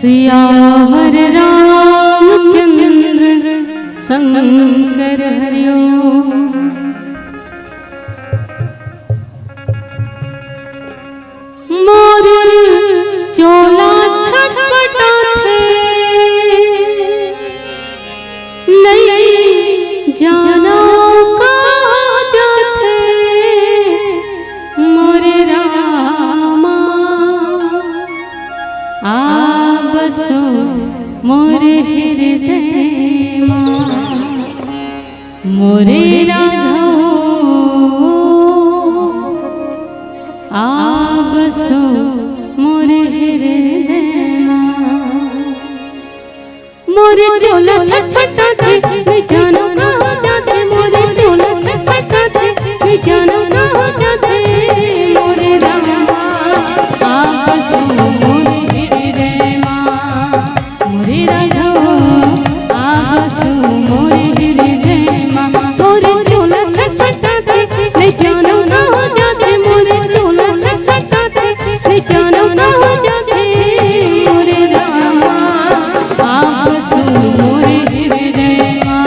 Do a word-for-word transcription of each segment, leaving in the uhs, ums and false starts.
सियावर रामचंद्र शंकर हरिओम। मोर चोला छटपटाथे, नइ जानो का जाथे मोर रामा। आ बसो मोर हृदय मा मोर राघव, आ बसो मोर हृदय मा। मोर चोला छटपटाथे, नइ जानो का हो जाथे, मोर चोला छटपटाथे, नइ जानो का हो जाथे मोर रामा। आ बसो मोर हृदय मा, मोर राघव, आ बसो मोर हृदय मा। मोर चोला छटपटाथे, नइ जानो का हो जाथे, मोर चोला छटपटाथे, नइ जानो का हो जाथे मोर रामा। आ बसो मोर हृदय मा,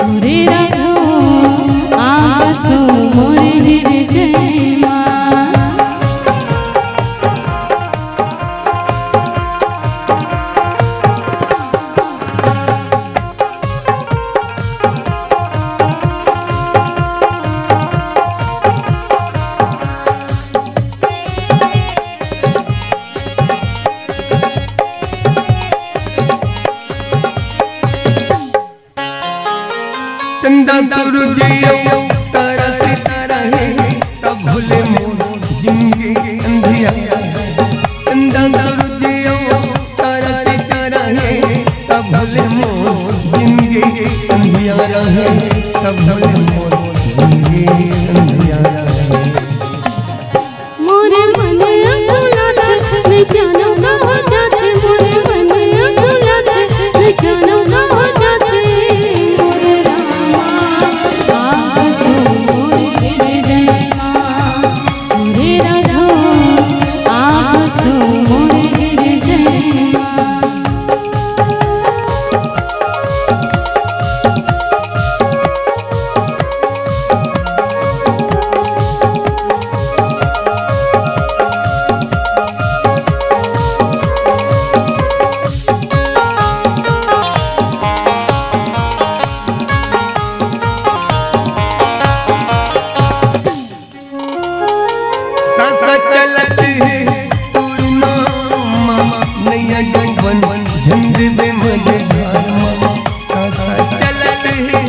मोर राघव, आ बसो मोर हृदय मा। चंदा सूरज अउ तारा सितारा हे, तभो ले मोर जिनगी अंधियारा हे। चंदा सूरज अउ तारा सितारा हे, तभो ले मोर जिनगी अंधियारा हे, तभो ले मोर जिनगी अंधियारा हे। मोर मन अकुलाथे, नइ जानो का हो जाथे, मोर मन अकुलाथे, नइ जानो का हो जाथे मोर रामा। आ बसो मोर हृदय मा, मोर राघव, आ बसो मोर हृदय मा। सासा चलत हे तोर नाम मा, नइया डूबन झन देबे मझधार मा। सासा चलत हे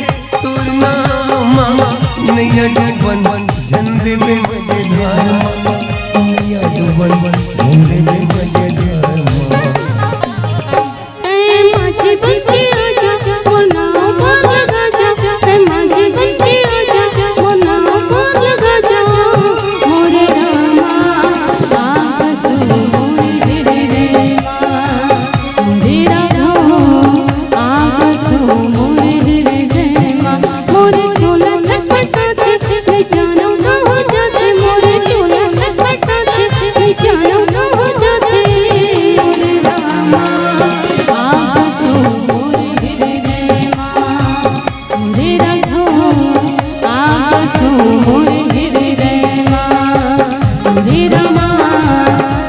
तोर नाम मा, नइया डूबन झन देबे मझधार मा, नइया डूबन झन देबे मझधार मा। ए माझी बन के आजा, मोर नाव भर लगा जा। ए माझी बन के आजा, मोर नाव भर लगा जा। मोर रामा, आ बसो मोर हृदय मा। मोर राघव, आ बसो मोर हृदय मा। मोर चोला छटपटाथे, नइ जानो का हो जाथे, मोर चोला छटपटाथे, नइ जानो का हो जाथे मोर रामा। आ बसो मोर हृदय मा, मोर राघव, आ बसो मोर हृदय मा, मोर रामा,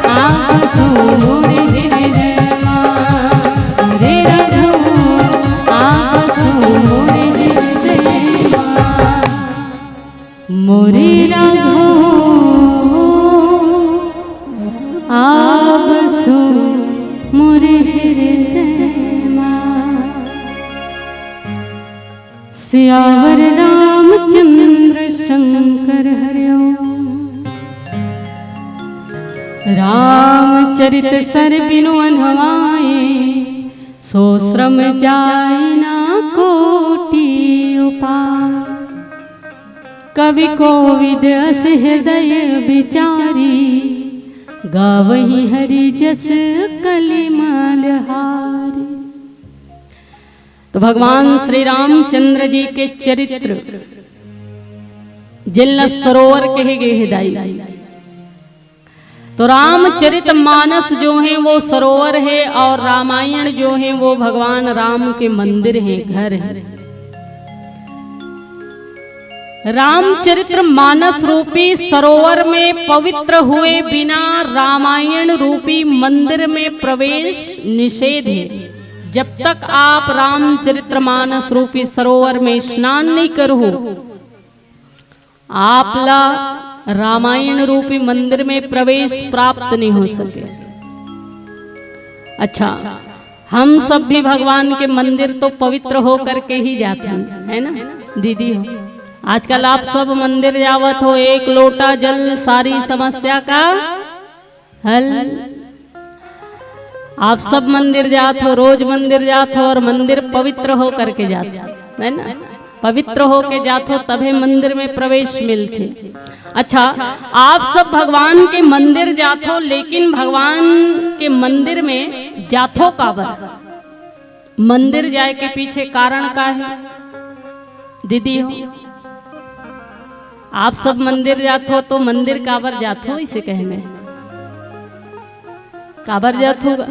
आ बसो मोर हृदय मा, मोर राघव, आ बसो मोर हृदय मा। मोर राघव, आ बसो मोर हृदय मा। सियावर रामचंद्र शंकर हरिओम। रामचरित सर बिनु अनहवाए, सो श्रम जाय ना कोटि उपाय। कवि कोविद अस हृदय बिचारी, गावही हरि जस कलिमल हारी। तो भगवान श्री रामचंद्र जी के चरित्र, जेला सरोवर कहे गे हे दाई, तो रामचरित मानस जो है वो सरोवर है और रामायण जो है वो भगवान राम के मंदिर है, घर है। रामचरित मानस रूपी सरोवर में पवित्र हुए बिना रामायण रूपी मंदिर में प्रवेश निषेध है। जब तक आप रामचरित मानस रूपी सरोवर में स्नान नहीं करो, आपला रामायण रूपी मंदिर में प्रवेश प्राप्त नहीं हो सके। अच्छा, हम सब भी भगवान के मंदिर तो पवित्र हो करके ही जाते हैं, है ना दीदी हो? आजकल आप सब मंदिर जावत हो, एक लोटा जल सारी समस्या का हल। आप सब मंदिर जात हो, रोज मंदिर जात हो और मंदिर पवित्र हो करके जात हो, है ना? पवित्र हो के जात हो तभे मंदिर में प्रवेश मिलथे। अच्छा, आप सब भगवान के मंदिर जात हो, लेकिन भगवान के मंदिर में जात हो काबर? मंदिर जाए के पीछे कारण का है दीदी हो? आप सब मंदिर जात हो तो मंदिर काबर जात हो, इसे कहे में काबर जात होगा?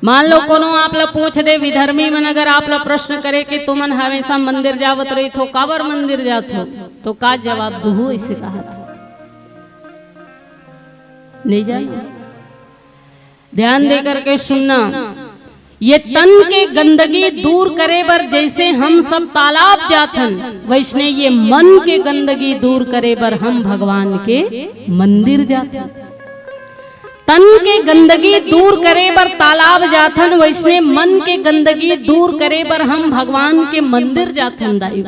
मान लो कोनो आप ला पूछ दे, विधर्मी मन अगर आप ला प्रश्न करे कि तुमन हमेशा मंदिर जावत रही थो, काबर मंदिर जात हो, तो का जवाब दुहू? इसे कहा था, नहीं जाना। ध्यान दे करके सुनना, ये तन के गंदगी दूर करे बर जैसे हम सब तालाब जाथन, वैसने ये मन के गंदगी दूर करे बर हम भगवान के मंदिर जाथन। तन के गंदगी दूर करे बर तालाब जाथन, वैसने मन के गंदगी दूर करे बर हम भगवान के मंदिर जाथन दाई।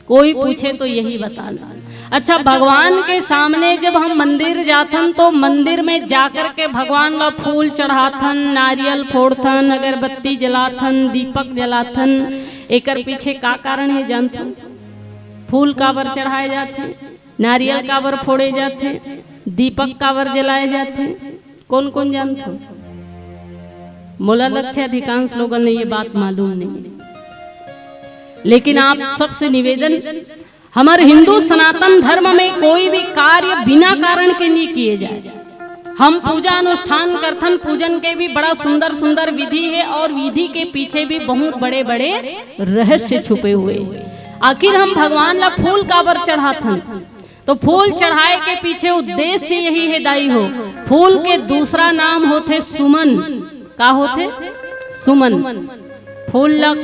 कोई पूछे तो यही बताना। अच्छा, भगवान के सामने जब हम मंदिर जाथन तो मंदिर में जाकर के भगवान ला फूल चढ़ाथन, नारियल फोड़थन, अगरबत्ती जलाथन, दीपक जलाथन, एकर पीछे का कारण है जानथन? फूल काबर चढ़ाए जाथे, नारियल काबर फोड़े जाथे, दीपक काबर जलाए जाथे, कौन कौन जानथो? मोला लगथे अधिकांश लोगन ला ये बात मालूम नहीं है। लेकिन आप सबसे निवेदन, हमर हिंदू सनातन धर्म में कोई भी कार्य बिना कारण के नहीं किए जाए। हम पूजा अनुष्ठान करथन, पूजन के भी बड़ा सुंदर सुंदर विधि है और विधि के पीछे भी बहुत बड़े बड़े रहस्य छुपे हुए हैं। आखिर हम भगवान ला फूल काबर चढ़ाथन? तो फूल चढ़ाए के पीछे उद्देश्य यही है दाई हो। फूल के दूसरा नाम होथे सुमन। का होथे? सुमन। फूल ला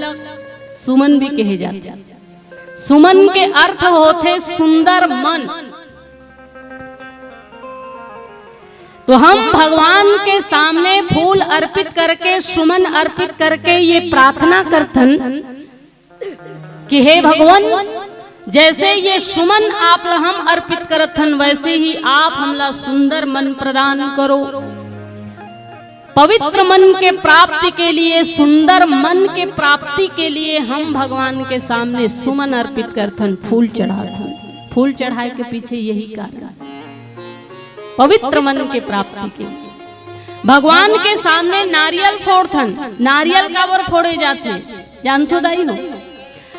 सुमन भी कहे जाथे। सुमन के अर्थ होथे सुंदर मन। तो हम भगवान के सामने फूल अर्पित करके, सुमन अर्पित करके ये प्रार्थना करथन कि हे भगवान, जैसे ये सुमन आप ला हम अर्पित करत हन, वैसे ही आप हमला सुंदर मन प्रदान करो। पवित्र मन के प्राप्ति के लिए, सुंदर मन के प्राप्ति के लिए हम भगवान के सामने सुमन अर्पित करथन, फूल चढ़ाथन। फूल चढ़ाए के पीछे यही कारण, पवित्र मन के प्राप्ति के लिए। भगवान के सामने नारियल फोड़थन। नारियल काबर फोड़े जाथे, जानथो दाई हो?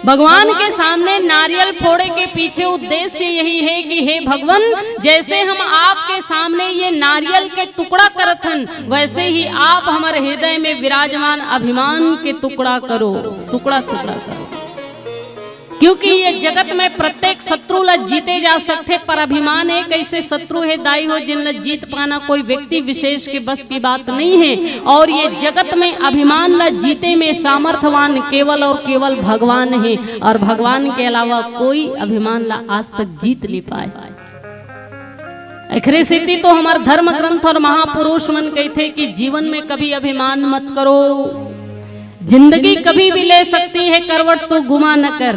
भगवान के सामने नारियल फोड़े के पीछे उद्देश्य यही है कि हे भगवान, जैसे हम आपके सामने ये नारियल के टुकड़ा करत हन, वैसे ही आप हमारे हृदय में विराजमान अभिमान के टुकड़ा करो, टुकड़ा टुकड़ा करो। क्योंकि ये जगत में प्रत्येक शत्रु ला जीते जा सकथे, पर अभिमान एक ऐसे शत्रु है दाई हो, जिन ला जीत पाना कोई व्यक्ति विशेष के बस की बात नहीं है। और ये जगत में अभिमान ला जीते में सामर्थवान केवल और केवल भगवान है, और भगवान के अलावा कोई अभिमान ला आज तक जीत नहीं पाए। एखरे सेती तो हमार धर्म ग्रंथ और महापुरुष मन कहथे कि जीवन में कभी अभिमान मत करो। जिंदगी कभी भी ले सकती है करवट, तो गुमा न कर।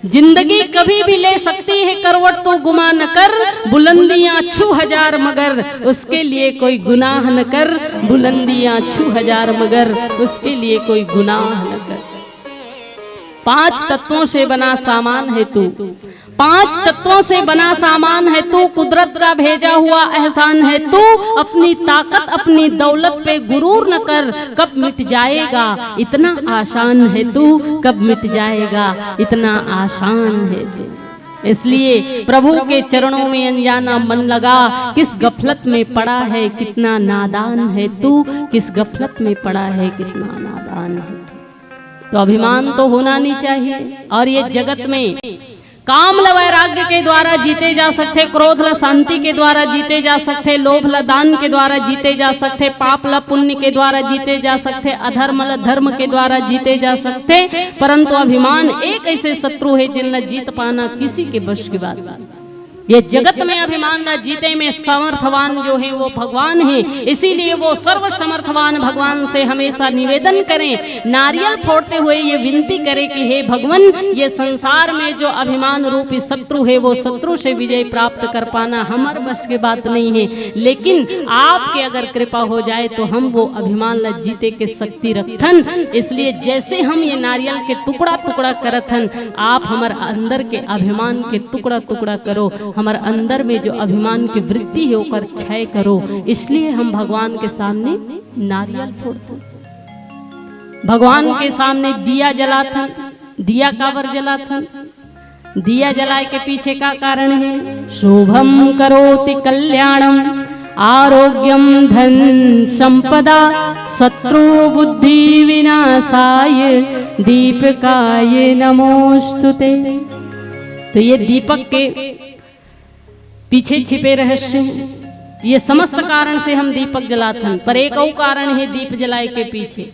जिंदगी कभी भी ले सकती है करवट, तो गुमा न कर। बुलंदियां छू हजार मगर उसके लिए कोई गुनाह न कर। बुलंदियां छू हजार मगर उसके लिए कोई गुनाह न कर। पांच तत्वों से बना सामान है तू। पांच तत्वों से बना सामान है तू, कुदरत का भेजा हुआ एहसान है तू। अपनी ताकत, अपनी दौलत पे गुरूर न कर, कब मिट जाएगा इतना आसान है तू, कब मिट जाएगा इतना आसान है तू। इसलिए प्रभु के चरणों में अनजाना मन लगा। किस गफलत में पड़ा है कितना नादान है तू, किस गफलत में पड़ा है कितना नादान है तू। तो अभिमान तो होना नहीं चाहिए। और ये जगत में काम ल वैराग्य के द्वारा जीते जा सकथे, क्रोध ल शांति के द्वारा जीते जा सकथे, लोभ ल दान के द्वारा जीते जा सकथे, पाप ल पुण्य के द्वारा जीते जा सकथे, अधर्म ल धर्म के द्वारा जीते जा सकथे, परंतु अभिमान एक ऐसे शत्रु हे जिन ल जीत पाना किसी के बस की बात नहीं। ये जगत में अभिमान न जीते में समर्थवान जो है वो भगवान है, इसीलिए वो सर्व समर्थवान भगवान से हमेशा निवेदन करें, नारियल फोड़ते हुए ये विनती करें कि हे भगवान, ये संसार में जो अभिमान रूपी शत्रु है वो शत्रु से विजय प्राप्त कर पाना हमर बस के बात नहीं है, लेकिन आपके अगर कृपा हो जाए तो हम वो अभिमान ल जीते के शक्ति रखथन। इसलिए जैसे हम ये नारियल के टुकड़ा टुकड़ा करत हन, आप हमर अंदर के अभिमान के टुकड़ा टुकड़ा करो, हमर अंदर में जो अभिमान की वृत्ति है ओकर क्षय करो। इसलिए हम भगवान के सामने नारियल फोड़थन, भगवान के सामने दिया जलाथन। दिया काबर जलाथन? दिया जलाए के पीछे का कारण है? शुभम करोति कल्याणम आरोग्यम धन संपदा शत्रु बुद्धि विनाशाय दीपकाय नमोस्तुते। तो ये दीपक के पीछे छिपे रहस्य हैं। ये समस्त कारण से हम दीपक जलाथन, पर एक अउ कारण है दीप जलाए के पीछे।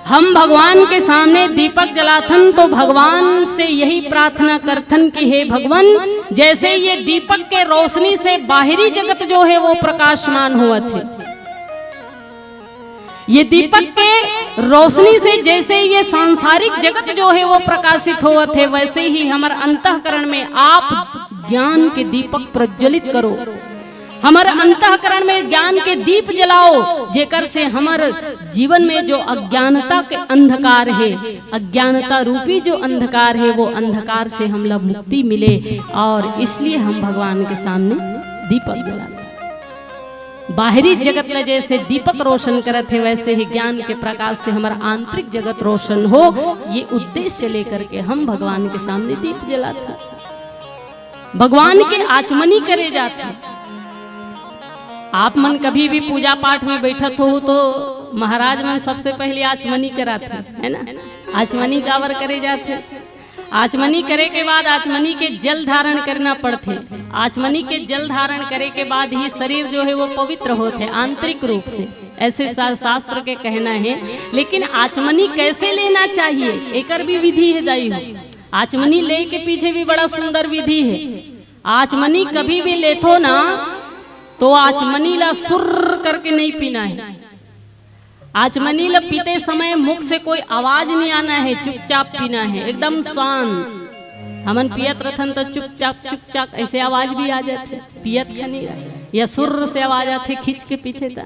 हम भगवान के सामने दीपक जलाथन तो भगवान से यही प्रार्थना करथन कि हे भगवान, जैसे ये दीपक के रोशनी से बाहरी जगत जो है वो प्रकाशमान होवत है, ये दीपक के रोशनी से जैसे ये सांसारिक जगत जो है वो प्रकाशित होवत है, वैसे ही हमर अंतःकरण में आप ज्ञान के दीपक प्रज्वलित करो, हमर अंतःकरण में ज्ञान के दीप जलाओ, जेकर से हमर जीवन में जो अज्ञानता के अंधकार है, अज्ञानता रूपी जो अंधकार है, वो अंधकार से हमला मुक्ति मिले। और इसलिए हम भगवान के सामने दीपक जलाते हैं। बाहरी जगत ल जैसे दीपक रोशन करत है, वैसे ही ज्ञान के प्रकाश से हमर आंतरिक जगत रोशन हो, ये उद्देश्य लेकर के हम भगवान के सामने दीप जलाते हैं। भगवान के आचमनी करे जाथे। आप मन कभी भी पूजा पाठ में बैठत हो तो महाराज मन सबसे पहले आचमनी कराथे, है ना? आचमनी काबर करे जाथे? आचमनी करे के बाद आचमनी के जल धारण करना पड़थे। आचमनी के जल धारण करे के बाद ही शरीर जो है वो पवित्र होथे आंतरिक रूप से, ऐसे शा-, शास्त्र के कहना है। लेकिन आचमनी कैसे लेना चाहिए, एकर भी विधि है दाई हो। आचमनी ले के पीछे भी बड़ा सुंदर विधि है। आचमनी कभी भी लेथो ना, तो आचमनी ला सुर्र करके नहीं पीना है। आचमनी ला पीते समय मुख से कोई आवाज नहीं आना है, चुपचाप पीना है, एकदम शांत। हमन पियत रथन तो चुपचाप चुपचाप ऐसे आवाज भी आ जाथे, पियत खनी या सुर्र से आवाज आथे, खींच के पीथे त।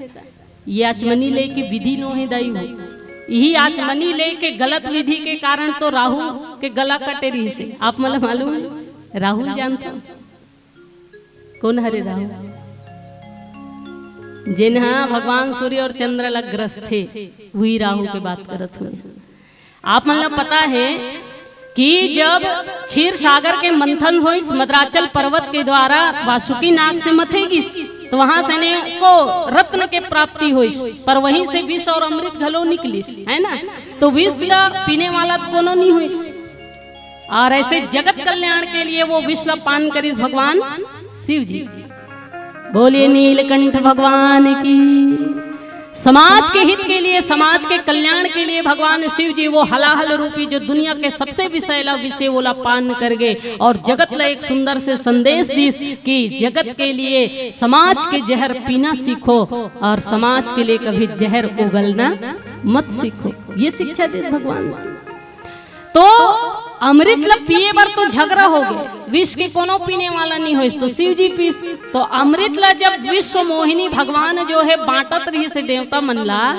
ये आचमनी ले के विधि नोहे दाई हो। यही आचमनी ले के गलत विधि के कारण तो राहु के गला कटे रहिस हे। आप मन ला मालूम है? राहु जानथो? कौन हरे राहु? जेन हा भगवान सूर्य और चंद्र ला ग्रस्त हे, वही राहु के बात करत हूँ। आप मन ला पता है कि जब क्षीर सागर के मंथन होइस, मद्राचल पर्वत के द्वारा वासुकी नाग से मथे गिस, तो वहां से ने को रत्न के प्राप्ति होइस, पर वहीं से विष और अमृत घलो निकलिस, है ना? तो विष ला पीने वाला तो कोनो नहीं होइस। और ऐसे जगत कल्याण के लिए वो विष ला पान करिस भगवान शिव जी। बोलिए नीलकंठ भगवान की। समाज के हित के लिए, समाज के कल्याण के लिए भगवान शिव जी वो हलाहल रूपी जो दुनिया के सबसे विषैला विषय ओला पान कर गए और जगत ला एक सुंदर से संदेश दीस कि जगत के लिए, समाज के जहर पीना सीखो और समाज के लिए कभी जहर उगलना मत सीखो। ये शिक्षा दे भगवान से। तो अमृत ला पिए बर तो झगड़ा हो गए, विष के कोनो पीने वाला नहीं होइस, तो शिव जी पीस। तो अमृत ला जब विश्व मोहिनी भगवान जो है बांटत रहिस हे देवता मन ला,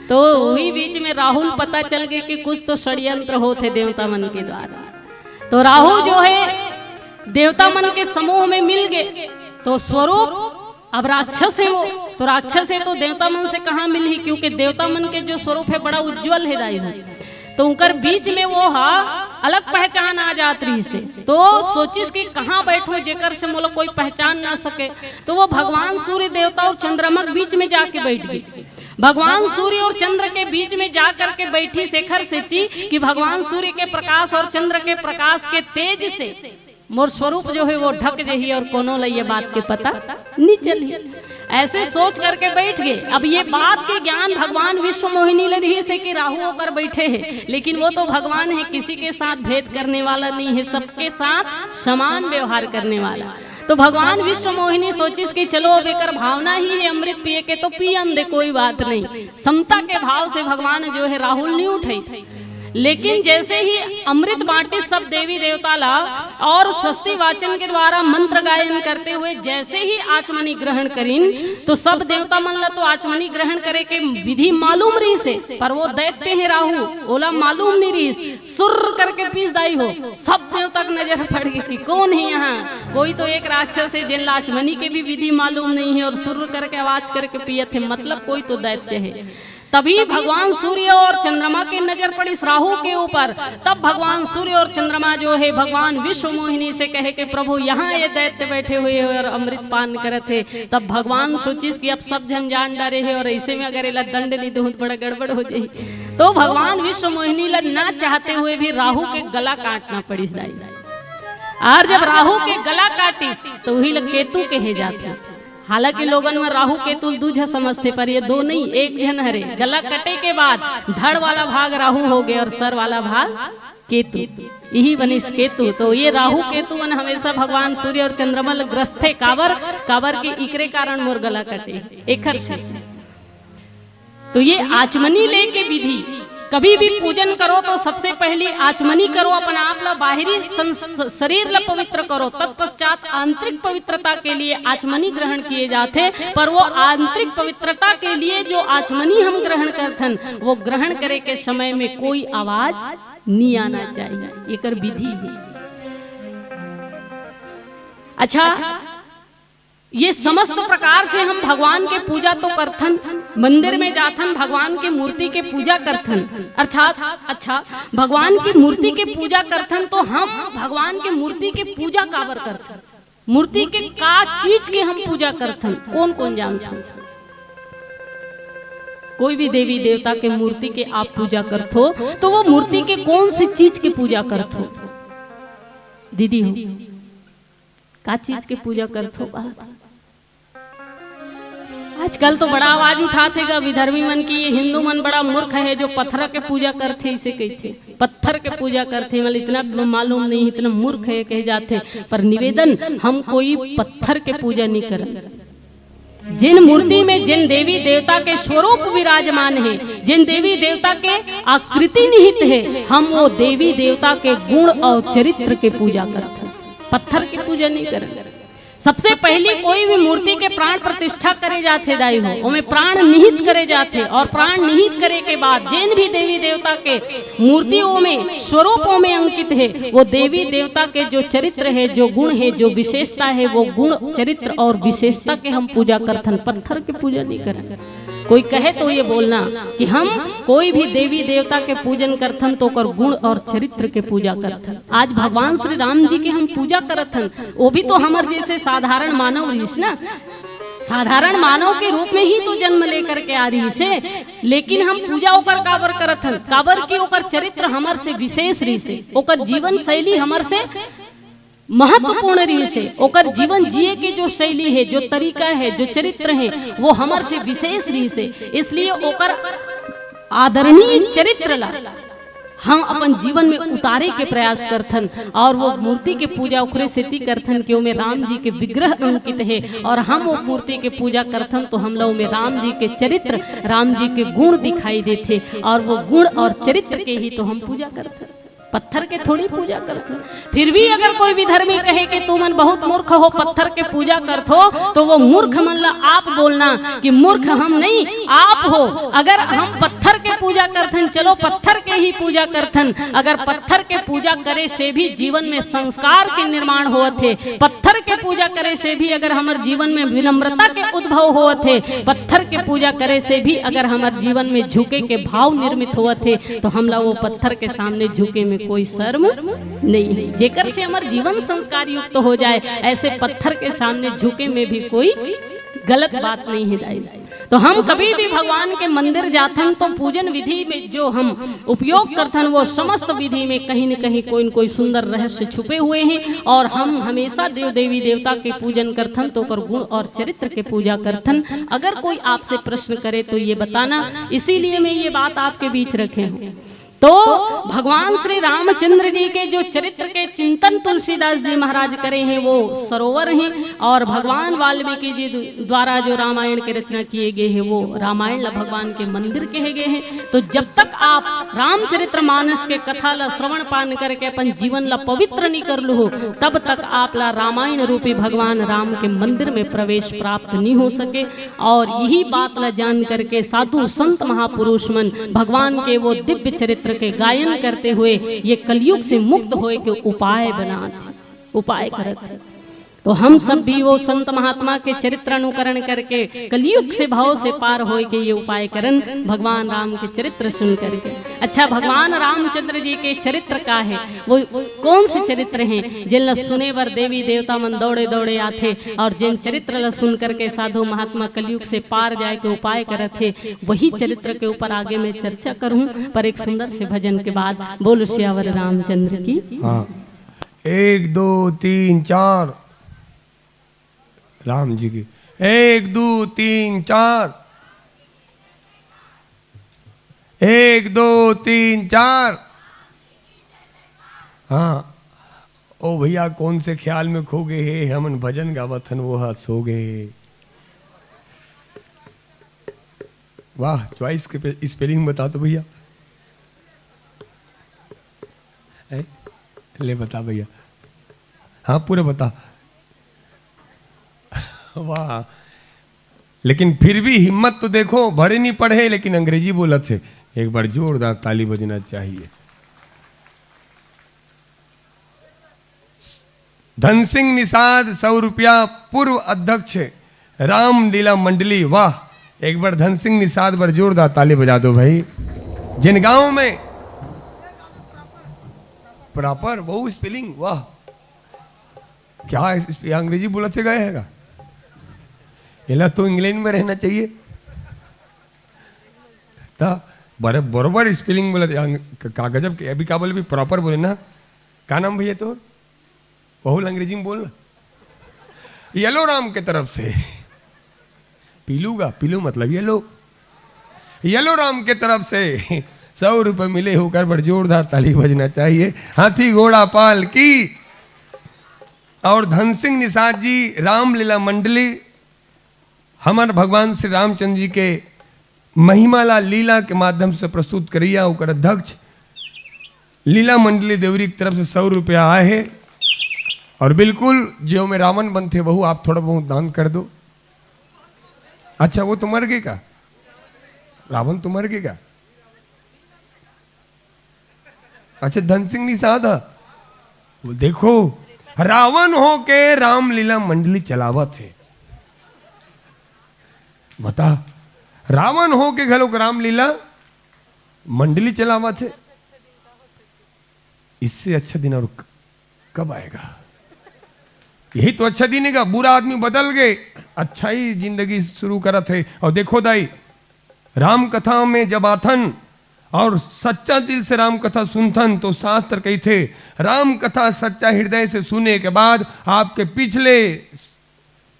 तो वही बीच में राहु ल पता चल गए कि कुछ तो षड्यंत्र होत हे देवता मन के द्वारा। तो राहु जो है देवता मन के समूह में मिल गए, तो स्वरूप अब राक्षस है वो, तो राक्षस है तो देवता मन से कहाँ मिलही, क्योंकि देवता मन के जो स्वरूप है बड़ा उज्जवल है दाई हो। तो उनकर बीच में वो हा अलग पहचान आ जात रहिस हे। तो सोचिस कि कहाँ बैठूं जेकर से मोला कोई पहचान ना सके। तो वो भगवान सूर्य देवता और चंद्रमा के बीच में जाके बैठ गे। भगवान सूर्य और चंद्र के बीच में जा करके बैठिस एखर सेती कि भगवान सूर्य के प्रकाश और चंद्र के प्रकाश के तेज से मोर स्वरूप जो हे वो ढक जही और कोनो ला ये बात के पता नी चलही। ऐसे सोच करके बैठ गे। अब ये बात के ज्ञान भगवान विश्व मोहिनी ले रहिस हे कि राहु ओकर बैठे हे, लेकिन वो तो भगवान हे, किसी के साथ भेद करने वाला नहीं हे, सबके साथ समान व्यवहार करने वाला। तो भगवान विश्व मोहिनी सोचिस कि चलो अब एकर भावना ही हे अमृत पिए के, तो पियन दे, कोई बात नहीं। समता के भाव से भगवान जो हे राहु ल नी उठाइस। लेकिन जैसे ही अमृत बांटिस सब देवी देवता ला और स्वस्ति वाचन के द्वारा मंत्र गायन करते हुए जैसे ही आचमनी ग्रहण करिन, तो सब देवता मन ला तो आचमनी ग्रहण करे के विधि मालूम रहिस हे, पर वो दैत्य हे राहु, ओला मालूम नी रहिस। सुर्र करके पीस दाई हो, सब देवता के नजर पड़ गे कि कौन हे यहाँ, कोई तो एक राक्षस हे जेन ला आचमनी के भी विधि मालूम नहीं हे और सुर्र करके आवाज करके पियत हे, मतलब कोई तो दैत्य हे। तभी भगवान सूर्य और चंद्रमा की नजर पड़िस राहु के ऊपर। तब भगवान सूर्य और चंद्रमा जो हे भगवान विश्व मोहिनी से कहे कि प्रभु, यहाँ ये दैत्य बैठे हुए हे और अमृत पान करत हे। तब भगवान सोचिस कि अब सब झन जान डारे हे और ऐसे में अगर एला दंड नी दूं त बड़ा गड़बड़ हो जाही। तो भगवान विश्व मोहिनी ला ना चाहते हुए भी राहु के गला काटना पड़िस दाई। और जब राहु के गला काटिस तो उही ला केतु कहे जाथे। हालांकि लोगन में राहु केतु ल दू झन समझथे, पर ये दो नहीं, एक झन हरे। गला कटे के बाद धड़ वाला भाग राहु हो गे और सर वाला भाग केतु, यही बनिस केतु। तो ये राहु केतु मन हमेशा भगवान सूर्य और चंद्रमा ल ग्रसथे। काबर? काबर के इकरे कारण मोर गला कटे, एखर से। तो ये आचमनी लेके विधि, कभी भी पूजन करो तो सबसे पहली आचमनी करो, अपन आप ला, बाहरी सं-, स-, शरीर ला पवित्र करो, तत्पश्चात आंतरिक पवित्रता के लिए आचमनी ग्रहण किए जाथे। पर वो आंतरिक पवित्रता के लिए जो आचमनी हम ग्रहण करथन, वो ग्रहण करे के समय में कोई आवाज नी आना चाहिए, एकर विधि हे। अच्छा, ये समस्त प्रकार से हम भगवान के पूजा तो करथन, मंदिर में जाथन, भगवान के मूर्ति के पूजा करथन, अर्थात, अच्छा, भगवान की मूर्ति के पूजा करथन, तो हम भगवान के मूर्ति के पूजा काबर करथन? मूर्ति के का चीज के हम पूजा करथन, कौन कौन जानथन? कोई भी देवी देवता के मूर्ति के आप पूजा करथो, तो वो मूर्ति के कौन सी चीज की पूजा करथो? दीदी हो, का चीज के पूजा करथो बा? आजकल तो बड़ा आवाज उठाथे गा विधर्मी मन की, ये हिंदू मन बड़ा मूर्ख हे जो पत्थर के पूजा करथे, इसे कहिथे पत्थर के पूजा करथे, मतलब इतना मालूम नहीं, इतना मूर्ख हे कहे जाथे। पर निवेदन, हम कोई पत्थर के पूजा नहीं करन। जिन मूर्ति में जिन देवी देवता के स्वरूप विराजमान हे, जिन देवी देवता के आकृति निहित हे, हम वो देवी देवता के गुण और चरित्र के पूजा करथन, पत्थर के पूजा नहीं करन। सबसे पहली कोई भी मूर्ति के प्राण प्रतिष्ठा करे जाथे दाई हो, ओमे प्राण निहित करे जाथे और प्राण निहित करे के बाद जेन भी देवी देवता के मूर्ति ओमे स्वरूप ओमे अंकित हे, वो देवी देवता के जो चरित्र हे, जो गुण हे, जो विशेषता हे, वो गुण, चरित्र और विशेषता के हम पूजा करथन, पत्थर के पूजा नहीं करन। कोई कहे तो ये बोलना कि हम कोई भी देवी देवता के पूजन करथन तो ओकर गुण और चरित्र के पूजा करथन। आज भगवान श्री राम जी के हम पूजा करथन, वो भी तो हमर जैसे साधारण मानव रहिस ना, साधारण मानव के रूप में ही तो जन्म लेकर के आ रहिस हे, लेकिन हम पूजा ओकर काबर करथन? काबर कि ओकर चरित्र हमर से विशेष रहिस हे, ओकर जीवन शैली हमर से महत्वपूर्ण रहिस हे, ओकर जीवन जिए के जो शैली हे, जो तरीका हे, जो चरित्र हे, वो हमर से विशेष रहिस हे, इसलिए ओकर आदरणीय चरित्र ला हम अपन जीवन में उतारे के प्रयास करथन और वो मूर्ति के पूजा ओकरे सेती करथन कि ओमे राम जी के विग्रह अंकित हे और हम वो मूर्ति के पूजा करथन तो हमला ओमे राम जी के चरित्र, राम जी के गुण दिखाई देथे और वो गुण और चरित्र के ही तो हम पूजा करथन, पत्थर के थोड़ी पूजा करथन। फिर भी अगर कोई विधर्मी कहे कि तुमन बहुत मूर्ख हो, पत्थर के पूजा करथो, तो वो मूर्ख मन ला आप बोलना कि मूर्ख हम नहीं, आप हो। अगर हम पत्थर पत्थर के पूजा करथन, चलो पत्थर के ही पूजा करथन। अगर पत्थर के पूजा करे से भी जीवन में संस्कार के निर्माण होवत हे, पत्थर के पूजा करे से भी अगर हमर जीवन में विनम्रता के उद्भव होवत हे, पत्थर के पूजा करे से भी अगर हमर जीवन में झुके के भाव निर्मित होवत हे, तो हमला वो पत्थर के सामने झुके में कोई शर्म नहीं है। जेकर से हमर जीवन संस्कार युक्त हो जाए, ऐसे पत्थर के सामने झुके में भी कोई गलत बात नहीं है दाई। तो हम कभी भी भगवान के मंदिर जाथन तो पूजन विधि में जो हम उपयोग करथन, वो समस्त विधि में कहीं न कहीं कोई न कोई सुंदर रहस्य छुपे हुए हैं। और हम हमेशा देव देवी देवता के पूजन करथन तो ओकर गुण और चरित्र के पूजा करथन। अगर कोई आपसे प्रश्न करे तो ये बताना, इसीलिए मैं ये बात आपके बीच रखे हूँ। तो भगवान श्री रामचंद्र जी के जो चरित्र के चिंतन तुलसीदास जी महाराज करे हैं, वो सरोवर हैं। और भगवान वाल्मीकि जी द्वारा जो रामायण के रचना किए गए हैं, वो रामायण ला भगवान के मंदिर कहे गए हैं। तो जब तक आप रामचरित्र मानस के कथा ला श्रवण पान करके अपन जीवन ला पवित्र नहीं कर लुहो, तब तक आप ला रामायण रूपी भगवान राम के मंदिर में प्रवेश प्राप्त नहीं हो सके। और यही बात ला जान करके साधु संत महापुरुष मन भगवान के वो दिव्य चरित्र के गायन करते हुए ये कलयुग से मुक्त होए के उपाय बनात, उपाय करत। तो हम सब भी वो संत महात्मा के चरित्र अनुकरण करके कलयुग से भव से पार होए के ये उपाय करन, भगवान राम के चरित्र सुन करके। अच्छा, भगवान रामचंद्र जी के चरित्र का है, वो कौन से चरित्र हैं, जिन ला सुने बर देवी देवता मन दौड़े दौड़े आथे और जिन चरित्र ला सुन करके साधु महात्मा कलयुग से पार जाए के उपाय करत हे, वही चरित्र के ऊपर आगे मैं चर्चा करूं, पर एक सुंदर से भजन के बाद। बोलो सियावर रामचंद्र की। हाँ, एक, दो, तीन, चार। राम जी की। एक, दो, तीन, चार। एक, दो, तीन, चार। हाँ, ओ भैया, कौन से ख्याल में खो गए हे, हमन भजन गावत हन, वो हा सो गए। वाह, चॉइस के पे-, स्पेलिंग बता दो भैया। ए, ले बता भैया। हाँ, पूरा बता। वाह, लेकिन फिर भी हिम्मत तो देखो, भरे नहीं पढ़े, लेकिन अंग्रेजी बोलत हे। एक बार जोरदार ताली बजना चाहिए। धन सिंह निषाद, सौ रुपया, पूर्व अध्यक्ष रामलीला मंडली। वाह, एक बार धन सिंह निषाद बर जोरदार ताली बजा दो भाई। जिन गांव में प्रॉपर वो स्पेलिंग, वाह, क्या इस, इस, ये अंग्रेजी बोलत हे गए हे का? एला तो इंग्लैंड में रहना चाहिए। त बरे-, बरोबर स्पेलिंग बोलत हे, अंग-, क-, का गजब के, अभी का बोले भी प्रॉपर बोले ना। का नाम भैया तोर? बहुल अंग्रेजी में बोल ना। येलो राम के तरफ से। पीलू का, पीलू मतलब येलो। येलो राम के तरफ से सौ रुपए मिले, ओकर बर जोरदार ताली बजना चाहिए। हाथी घोड़ा पाल की। और धन सिंह निषाद जी, रामलीला मंडली, हमर भगवान श्री रामचंद्र जी के महिमा ला लीला के माध्यम से प्रस्तुत करइया, ओकर अध्यक्ष लीला मंडली देवरी की तरफ से सौ रुपया आए हे। और बिल्कुल जो में रावण बनथे, वहू आप थोड़ा बहुत दान कर दो। अच्छा, वो तो मर गए का? रावण तो मर गए का? अच्छा, धन सिंह निषाद ह। वो देखो, रावण होके रामलीला मंडली चलावत हे। बता, रावण होके घलोक रामलीला मंडली चलावत हे। इससे अच्छा दिन और क-, कब आएगा? यही तो अच्छा दिन हे गा। बुरा आदमी बदल गए, अच्छा ही जिंदगी शुरू करत हे। और देखो दाई, राम कथा में जब आथन और सच्चा दिल से राम कथा सुनथन, तो शास्त्र कहिथे, राम कथा सच्चा हृदय से सुने के बाद आपके पिछले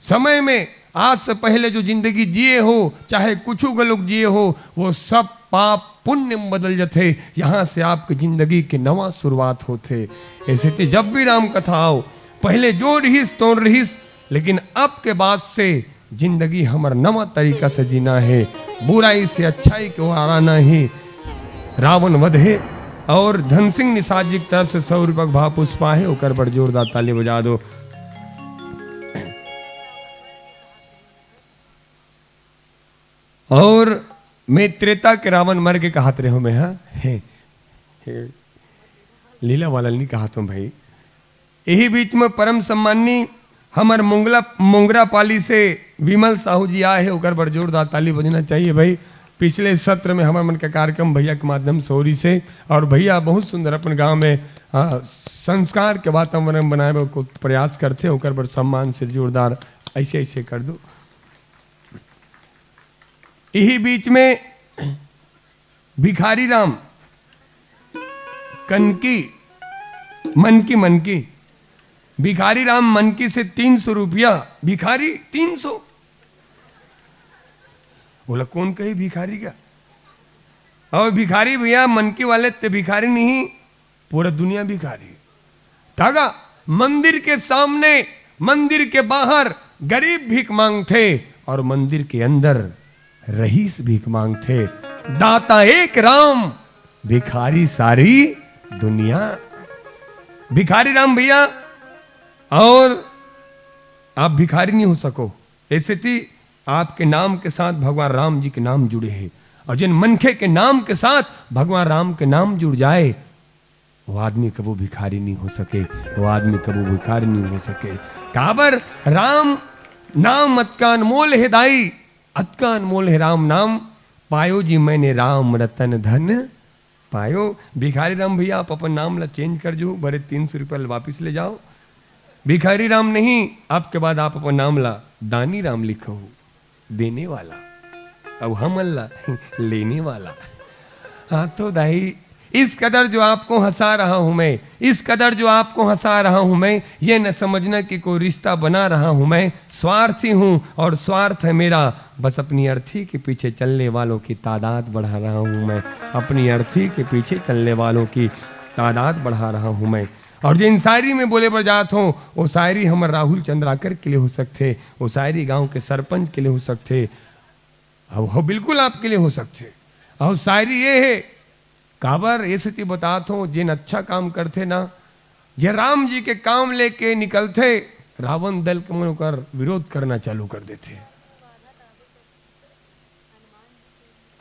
समय में, आज से पहले जो जिंदगी जिए हो, चाहे कुछ गलत जिए हो, वो सब पाप पुण्य में बदल जथे। यहाँ से आपकी जिंदगी के नवा शुरुआत होथे। ऐसे ते जब भी राम कथा आओ, पहले जो रहिस तो रहिस, लेकिन अब के बाद से जिंदगी हमर नवा तरीका से जीना हे। बुराई से अच्छाई के ओर आना ही रावण वध हे। और धन सिंह निषाद जी की तरफ से सौ रुपया के भाव पुष्पा हे, ओकर बर जोरदार ताली बजा दो। और मैं त्रेता के रावण मर के कहात रहे हूँ मैं, हाँ? हे, हे, लीला वाला नहीं कहात हूँ भाई। यही बीच में परम सम्माननीय हमर मोंगला, मोंगरा पाली से विमल साहू जी आए हैं, ओकर बर जोरदार ताली बजना चाहिए भाई। पिछले सत्र में हमर मन का कार्यक्रम भैया के माध्यम से होरी से, और भैया बहुत सुंदर अपन गांव में, हाँ, संस्कार के वातावरण बनाए बर को प्रयास करथे, ओकर बर सम्मान से जोरदार ऐसे ऐसे कर दो। यही बीच में भिखारी राम कनकी, मनकी, मनकी, भिखारी राम मनकी से तीन सौ रुपया। भिखारी तीन सौ? बोला, कौन कही भिखारी का? और भिखारी भैया, मनकी वाले ते भिखारी नहीं, पूरा दुनिया भिखारी। तागा मंदिर के सामने, मंदिर के बाहर गरीब भीख मांगथे और मंदिर के अंदर रईस भीख मांगथे। दाता एक राम, भिखारी सारी दुनिया। भिखारी राम भैया, और आप भिखारी नहीं हो सको। ऐसे थी आपके नाम के साथ भगवान राम जी के नाम जुड़े हैं, और जिन मनखे के नाम के साथ भगवान राम के नाम जुड़ जाए, वो आदमी कबो भिखारी नहीं हो सके, वो आदमी कबो भिखारी नहीं हो सके। काबर? राम नाम अतका अनमोल हे दाई, अतका अनमोल हे राम नाम। पायो जी मैंने राम रतन धन पायो। भिखारी राम भैया, आप अपन नाम ला चेंज कर जो, भरे तीन सौ रुपया ला वापिस ले जाओ। भिखारी राम नहीं, आपके बाद आप अपन नाम ला दानी राम लिखो, देने वाला, अब हमन ला लेने वाला। हाँ तो दाई, इस कदर जो आपको हंसा रहा हूं मैं, इस कदर जो आपको हंसा रहा हूं मैं, ये न समझना कि कोई रिश्ता बना रहा हूं मैं। स्वार्थी हूं और स्वार्थ है मेरा, बस अपनी अर्थी के पीछे चलने वालों की तादाद बढ़ा रहा हूं मैं, अपनी अर्थी के पीछे चलने वालों की तादाद बढ़ा रहा हूं मैं। और जिन शायरी में बोले बर जात हो, वो शायरी हमर राहुल चंद्राकर के लिए हो सकथे, वो शायरी गांव के सरपंच के लिए हो सकथे, अउ हो बिल्कुल आपके लिए हो सकथे। अउ शायरी ये है, काबर ये सेती बतात हो, जिन अच्छा काम करथे ना, जे राम जी के काम लेके निकलथे, रावण दल के मन ओकर विरोध करना चालू कर देथे।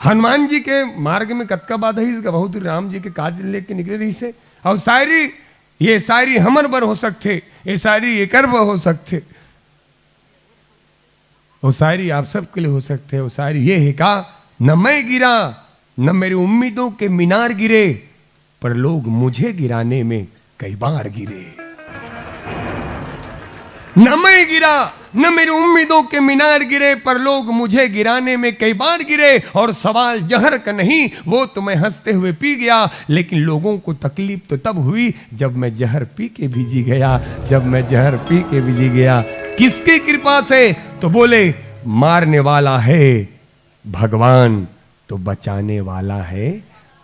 हनुमान जी के मार्ग में कतका बाधा ही, बहुत राम जी के काज लेके निकले रहिसे। अउ शायरी, ये शायरी हमर बर हो सकथे, ये शायरी एकर बर हो सकथे, वो शायरी आप सबके लिए हो सकथे। वो शायरी ये है का, न मैं गिरा, न मेरी उम्मीदों के मीनार गिरे, पर लोग मुझे गिराने में कई बार गिरे। न मैं गिरा, न मेरी उम्मीदों के मीनार गिरे, पर लोग मुझे गिराने में कई बार गिरे। और सवाल जहर का नहीं, वो तो मैं हंसते हुए पी गया, लेकिन लोगों को तकलीफ तो तब हुई जब मैं जहर पी के भी जी गया, जब मैं जहर पी के भी जी गया। किसकी कृपा से? तो बोले, मारने वाला है भगवान, तो बचाने वाला है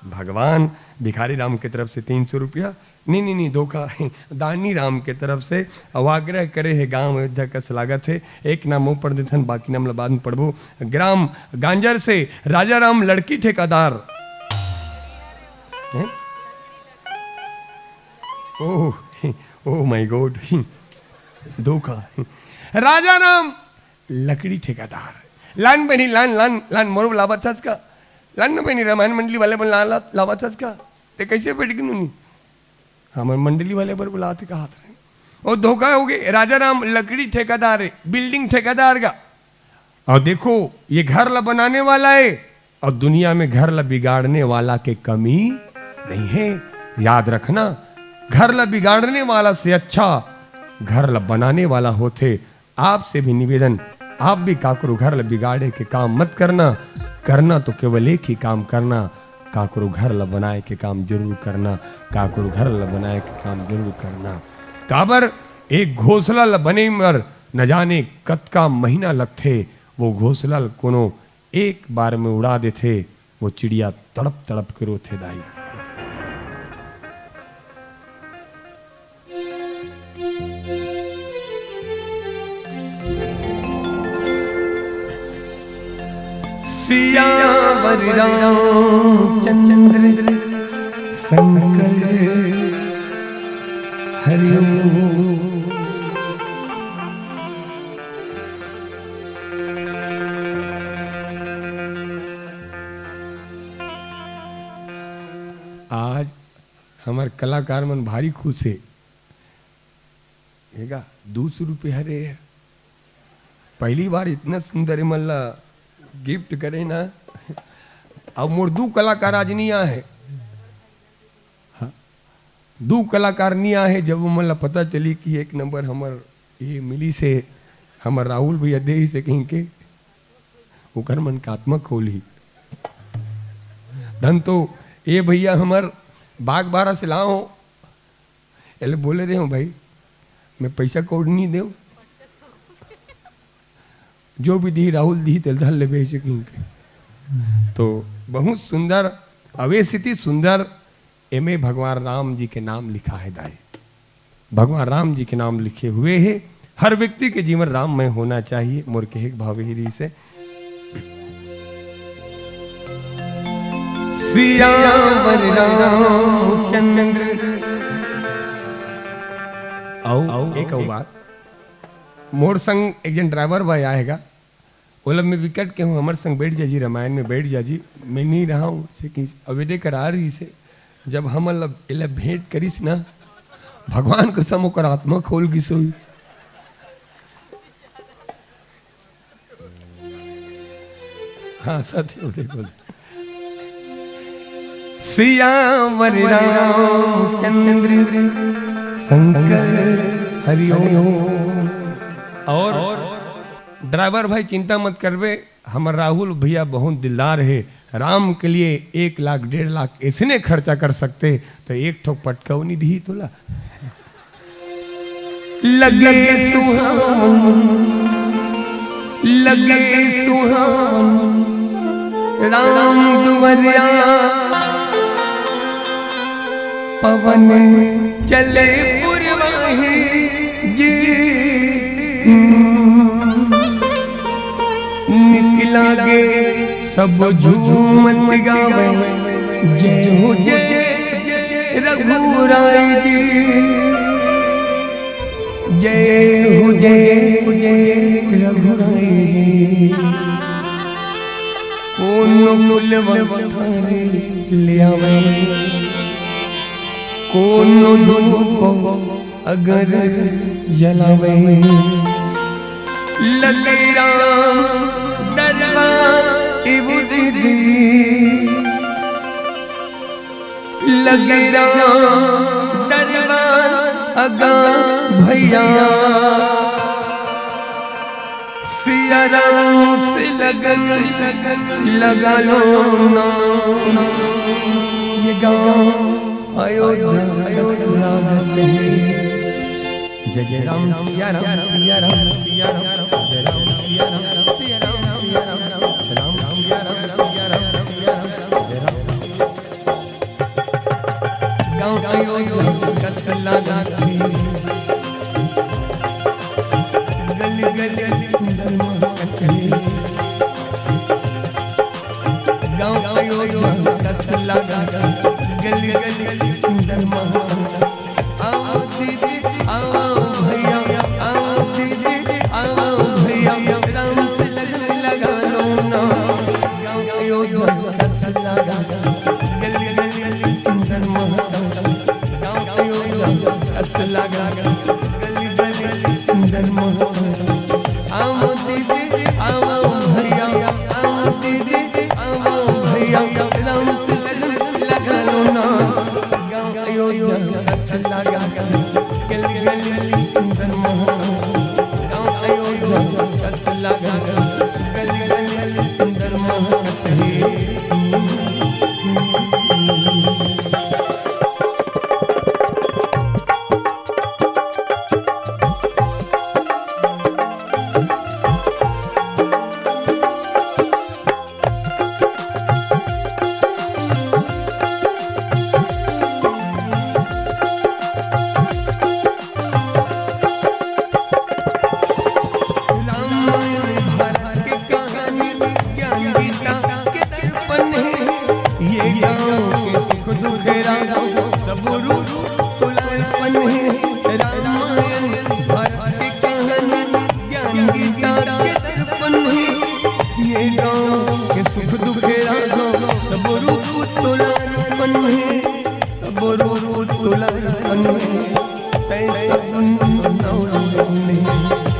भगवान। भिखारी राम की तरफ से तीन सौ रुपया, नहीं, नहीं, नहीं, धोखा, दानी राम के तरफ से। अउ आग्रह करे हे, गांव अयोध्या कस लागत हे। एक नाम वो पढ़ देथन, बाकी नाम ला बाद में पढ़बो। ग्राम गांजर से राजा राम लड़की ठेकेदार। हैं? ओह, oh my God, धोखा। राजा राम लकड़ी ठेकेदार। लान बहिनी, लान, लान, लान, मोर लावत हस का? लान न बहिनी, रामायण मंडली वाले मन ला, ला, लावत हस का? ते कैसे बैठ गई नूनी? हमर मंडली वाले बर बुलाते कहा था। ओ धोखा हो गए, राजा राम लकड़ी ठेकेदार है, बिल्डिंग ठेकेदार का। और देखो, ये घर ला बनाने वाला है और दुनिया में घर ला बिगाड़ने वाला के कमी नहीं है। याद रखना, घर ला बिगाड़ने वाला से अच्छा घर ला बनाने वाला होथे। आपसे भी निवेदन, आप भी काकरो घर ला बिगाड़े के काम मत करना। करना तो केवल एक ही काम करना, काकरो घर ला बनाए के काम जरूर करना, काकरो घर ला बनाए के काम जरूर करना। काबर, एक घोंसला ला बने बर न जाने कतका महीना लगथे, वो घोंसला ला कोनो एक बार में उड़ा देथे, वो चिड़िया तड़प तड़प के रोथे दाई। सियावर रामचंद्र शंकर हरिओम। अउ कलाकार मन भारी खुश हे। हे गा, दू सौ रुपया हरे। पहली बार इतना सुंदर एमन ला गिफ्ट करे ना। अब मोर दू कलाकार आज नहीं आए हे। हाँ, दू कलाकार नहीं आए हे। जब ओमन ला पता चली कि एक नंबर हमर ये मिलिस हे, हमर राहुल भैया देहिस हे कहिके, ओकर मन का आत्मा खोलही। धन तो ये भैया हमर बागबारा से लाओ, एले बोले रहे हूँ भाई, मैं पैसा कौड़ी नहीं देव, जो भी दिही राहुल दिही तेल धर लेबे ऐसे कहिके। तो बहुत सुंदर, अवेसिति सुंदर, एमे भगवान राम जी के नाम लिखा हे दाई। भगवान राम जी के नाम लिखे हुए हे। हर व्यक्ति के जीवन राममय होना चाहिए। मोर कहे के भाव यही रहिस हे। सियावर रामचंद्र। अउ एक अउ बात, मोर संग एक जन ड्राइवर भाई आए हे गा, ओला मैं विकट के हूँ, हमर संग बैठ जा जी, रामायण में बैठ जा जी। मैं नहीं रहा हूँ, से कि अवेदे करा रहिस हे, जब हमन ला एला भेंट करिस ना, भगवान कसम ओकर आत्मा खोल गिस होही। हाँ, सत्य हो, देखो। सियावर रामचंद्र शंकर हरिओम। अउ ड्राइवर भाई चिंता मत करबे, हमर राहुल भैया बहुत दिलदार हे, राम के लिए एक लाख डेढ़ लाख ऐसने खर्चा कर सकथे, तो एक ठो पटकौनी दिही तोला। लगे सुहावन, लगे सुहावन राम दुवरिया, पवन चले पुरवाही जी। निक लागे सब झूमत गावे, जय हो जय रघुराय जी, जय हो जय रघुराय जी। कोनो फुलवा थारे ले आवे, कोनो धूप अगर जलावे, लगे राम दरबार इबुद दी, लगे राम दरबार अगा भैया। सिया राम से लगन लगा लो ना, ये गाँव अयोध्या रस लागत है। जय जय राम सिया राम सिया राम सिया राम, जय राम सिया राम सिया राम सिया राम, राम राम सिया राम राम सिया राम, जय राम। गाँव अयोध्या रस लागत है, गली गली सुंदर महकत है। गाँव अयोध्या रस लागत है, गली गली सुंदर महकत है। आओ दीदी, आओ भैया, आओ दीदी, आओ भैया, राम से लगन लगा लो ना। गाँव अयोध्या रस लागत है, गली गली सुंदर महकत है। गाँव अयोध्या रस लागत है, गली गली सुंदर महकत है। आओ दीदी, आओ भैया, आओ दीदी, आओ भैया, राम से लगन लगा लो ना। गाँव अयोध्या रस लागत है, गली गली सुंदर महकत है। गाँव अयोध्या रस लागत है, गली गली सुंदर महकत है। रामायण भारत के कहानी, ज्ञान गीता के दर्पण है। ये गाँव के सुख दुख राम सब रूप तुलारपन है। रामायण भारत के कहानी, ज्ञान गीता के दर्पण है। ये गाँव के सुख दुख राम सब रूप तुलारपन है। सब रूप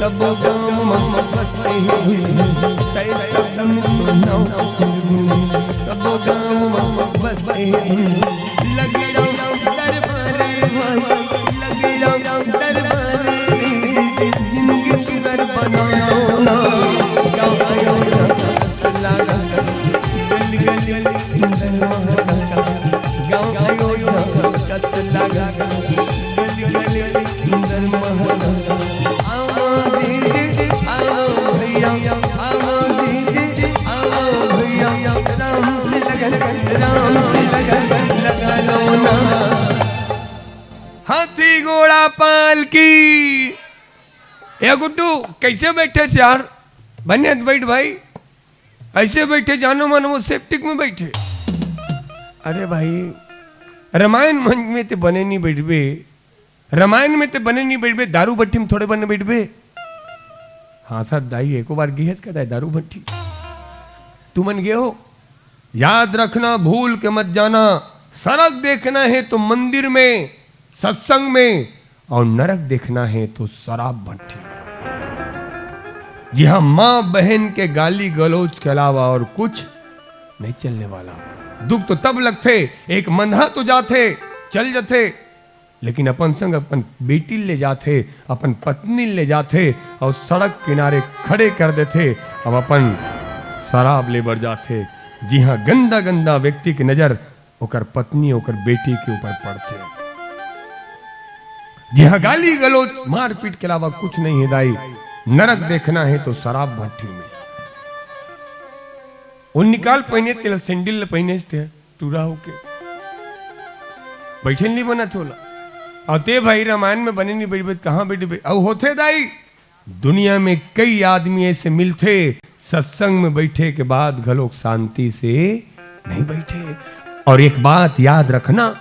सब गाँव म बसे हे, तै सब सुनौ। सब गाँव म बसे हे, लगे रहो दरबारे भाई, लगे रहो दरबारे, जिंदगी सुंदर बनाओ ना। गाँव आयो ना, गली गली सुंदर महल, गाँव आयो ना, हाथी घोड़ा पालकी। ए गुड्डू, कैसे बैठे यार? बने बैठ भाई। ऐसे बैठे जानो मन वो सेप्टिक में बैठे। अरे भाई, रामायण मंच में ते बने नहीं बैठबे, रामायण में ते बने नहीं बैठबे, दारू भट्टी में थोड़े बने बैठबे। हाँ सर, दाई एको बार गे हस का दाई दारू भट्टी? तुमन गे हो? याद रखना, भूल के मत जाना, सरग देखना है तो मंदिर में, सत्संग में, और नरक देखना है तो शराब भट्टी में, जिहाँ माँ बहन के गाली गलौज के अलावा और कुछ नहीं चलने वाला। दुख तो तब लगथे, एक मंधा तो जाथे, चल जथे, लेकिन अपन संग अपन बेटी ले जाथे, अपन पत्नी ले जाथे और सड़क किनारे खड़े कर देथे, अब अपन शराब ले बर जाथे, जिहाँ गंदा गंदा व्यक्ति की नजर ओकर पत्नी, ओकर बेटी के ऊपर पड़थे। जिहाँ गाली गलौज, मारपीट के अलावा कुछ नहीं है दाई, नरक देखना है तो शराब भट्टी में। वो निकाल पहिने, तेला सैंडल ले पहिने से टूरा होके बैठे नहीं बना थोला। और ते भाई रामायण में बने नहीं बैठबे, कहाँ बैठबे? अब होथे दाई, दुनिया में कई आदमी ऐसे मिलथे, सत्संग में बैठे के बाद घलोक शांति से नहीं बैठे। और एक बात याद रखना,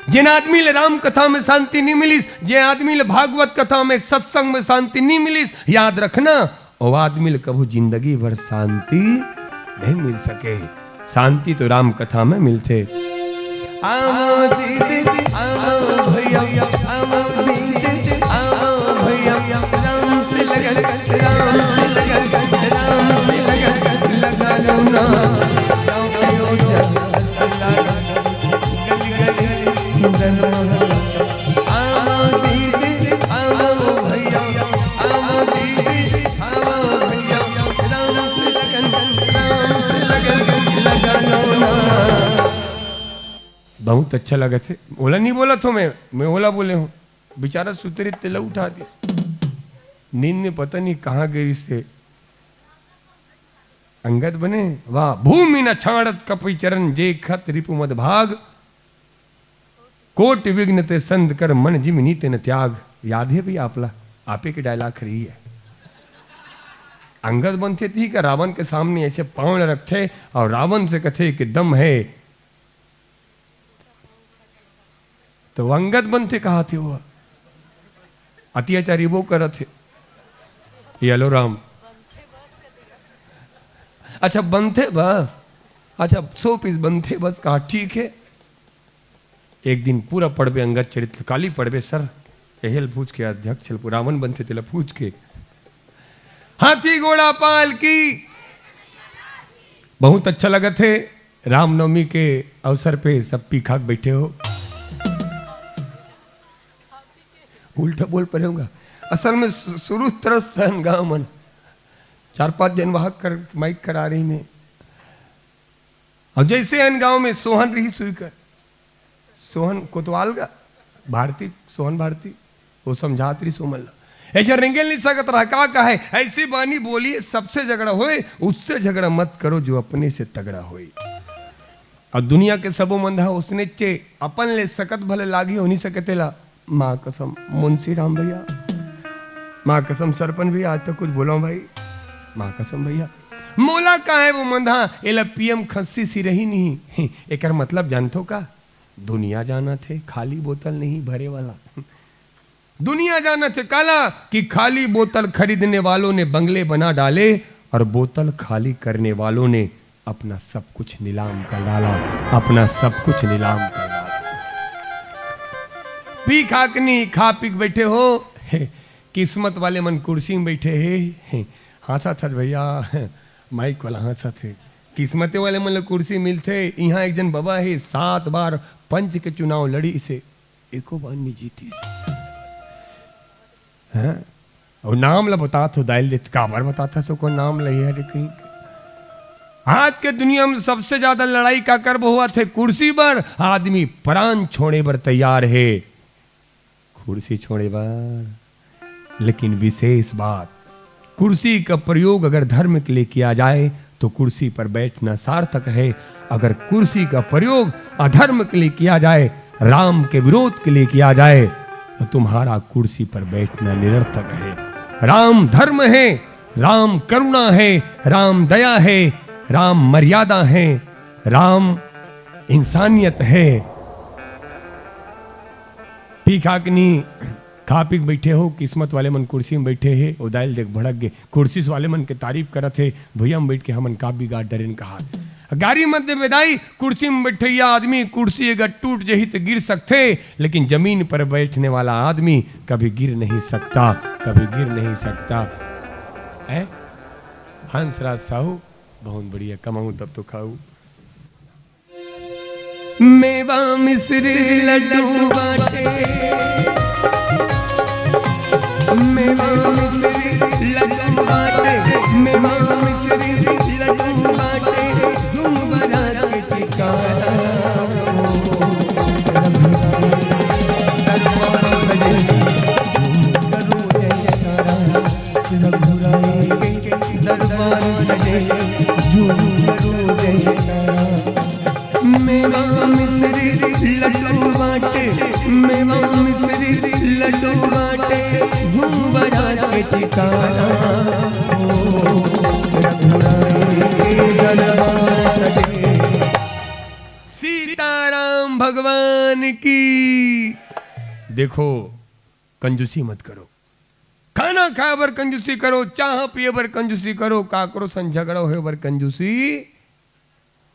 जिन आदमी ले राम कथा में शांति नहीं मिलिस, जे आदमी ले भागवत कथा में, सत्संग में शांति नहीं मिलिस, याद रखना, ओ आदमी ले कभू जिंदगी भर शांति नहीं मिल सके। शांति तो राम कथा में मिलथे। आओ दीदी, आओ भैया, आओ दीदी, आओ भैया, राम से लगन, राम से लगन, राम से लगन, लगा लो ना। आओ दीदी, आओ भैया, आओ दीदी, आओ भैया, राम से लगन, राम से लगन, लगा लो ना। बहुत अच्छा लगत हे। ओला नहीं बोलत हों मैं, मैं ओला बोले हों। बेचारा सुतरिस तेला उठा दिस। नींद में पता नहीं कहाँ गे रिहिस हे। अंगद बने, वाह। भूमि न छाड़त कपि चरण, देखत रिपु मद भाग। कोटि विघ्न ते संध कर, मन जिम नीत न त्याग। याद हे भैया आप ला? आपे के dialogue रही हे। अंगद बनथे तिही का रावण के सामने ऐसे पाँव ल रखथे और रावण से कथे कि दम है तो अंगद बनथे कहाथे वो। अत्याचारी वो करत हे। ये लो राम। अच्छा, बनथे बस। अच्छा, सौ पीस बनथे बस, कहा ठीक हे। एक दिन पूरा पढ़बे अंगद चरित्र, काली पढ़बे सर, एहल पूछ के अध्यक्ष ल रावण बनथे तेला पूछ के। हाथी घोड़ा पालकी। बहुत अच्छा लगत हे, रामनवमी के अवसर पे सब पी खा के बैठे हो। उल्टा बोल परे होगा। असल में सु-, सुरू त्रस्त हे गाँव मन, चार पाँच जन वहाँ कर, माइक करा रही में। और जैसे अन गाँव में सोहन रही सुई कर, सोहन कोतवाल का, भारती, सोहन भारती, वो समझात रही सोमन ला। ऐसे रेंगेल नहीं सकत रहा, का कहे, ऐसी बानी बोलिए, सबसे झगड़ा होए, उससे झगड़ा मत करो, जो अपने से तगड़ा होए। और दुनिया के सबो मंधा उसने चे, अपन ले सकत भले लागी हो नहीं सके तेला। माँ कसम मुंशी राम भैया, माँ कसम सरपंच भैया, आज तक कुछ बोला हूँ भाई, माँ कसम भैया, मोला का है वो मंधा, एला पीएम खस्सी सी रही नहीं। एकर मतलब जानथो का? दुनिया जानत हे, खाली बोतल नहीं भरे वाला। दुनिया जानत हे काला कि खाली बोतल खरीदने वालों ने बंगले बना डाले और बोतल खाली करने वालों ने अपना सब कुछ नीलाम कर डाला, अपना सब कुछ नीलाम कर डाला। पी खा के नी, खा पी के बैठे हो। हे, किस्मत वाले मन कुर्सी में बैठे हे। हे, हाँसत हस भैया, माइक वाला हाँसत हे। किस्मते वाले मन ल कुर्सी मिलथे। इहाँ एक जन बबा हे, सात बार पंच के चुनाव लड़िस हे, एको बार नी जीतिस। हाँ? अउ नाम ल बतात हो दाई ल देत, काबर बतात हस ओकर नाम ल यार कहीं? आज के दुनिया में सबसे ज्यादा लड़ाई काकर बर होवत हे? कुर्सी बर। आदमी प्राण छोड़े बर तैयार हे कुर्सी छोड़े बर। लेकिन विशेष बात, कुर्सी का प्रयोग अगर धर्म के लिए किया जाए तो कुर्सी पर बैठना सार्थक है। अगर कुर्सी का प्रयोग अधर्म के लिए किया जाए, राम के विरोध के लिए किया जाए, तो तुम्हारा कुर्सी पर बैठना निरर्थक है। राम धर्म है, राम करुणा है, राम दया है, राम मर्यादा है, राम इंसानियत है। पी खा के नी, खा पी के बैठे हो, किस्मत वाले मन कुर्सी में बैठे हे, ओ दाई ल देख भड़क गे, कुर्सी वाले मन के तारीफ करत हे, भुइयां में बैठ के हमन का बिगाड़ डरेन कहा। गारी मत देबे दाई, कुर्सी में बैठइया आदमी, कुर्सी अगर टूट जही त गिर सकथे, लेकिन जमीन पर बैठने वाला आदमी कभी गिर नहीं सकता, कभी गिर नहीं सकता। हैं? हंसराज साहू, बहुत बढ़िया, कमाऊ तब तो खाऊ। मेवा मिश्री लड्डू बाटे, मेवा मिश्री लड्डू बाटे, मेवा मिश्री लड्डू बाटे, झूम बरात के टिकारा। रघुराई के दरबार सजे, झूम करो जयकारा। मेवा मिश्री लड्डू बाटे, मेवा मिश्री लड्डू बाटे, झूम बरात के टिकारा। ओ रघुराई के दरबार सजे। सीताराम भगवान की। देखो, कंजूसी मत करो। खाना खाए बर कंजूसी करो, चाह पिए बर कंजूसी करो, काकरो संग झगड़ा होए बर कंजूसी।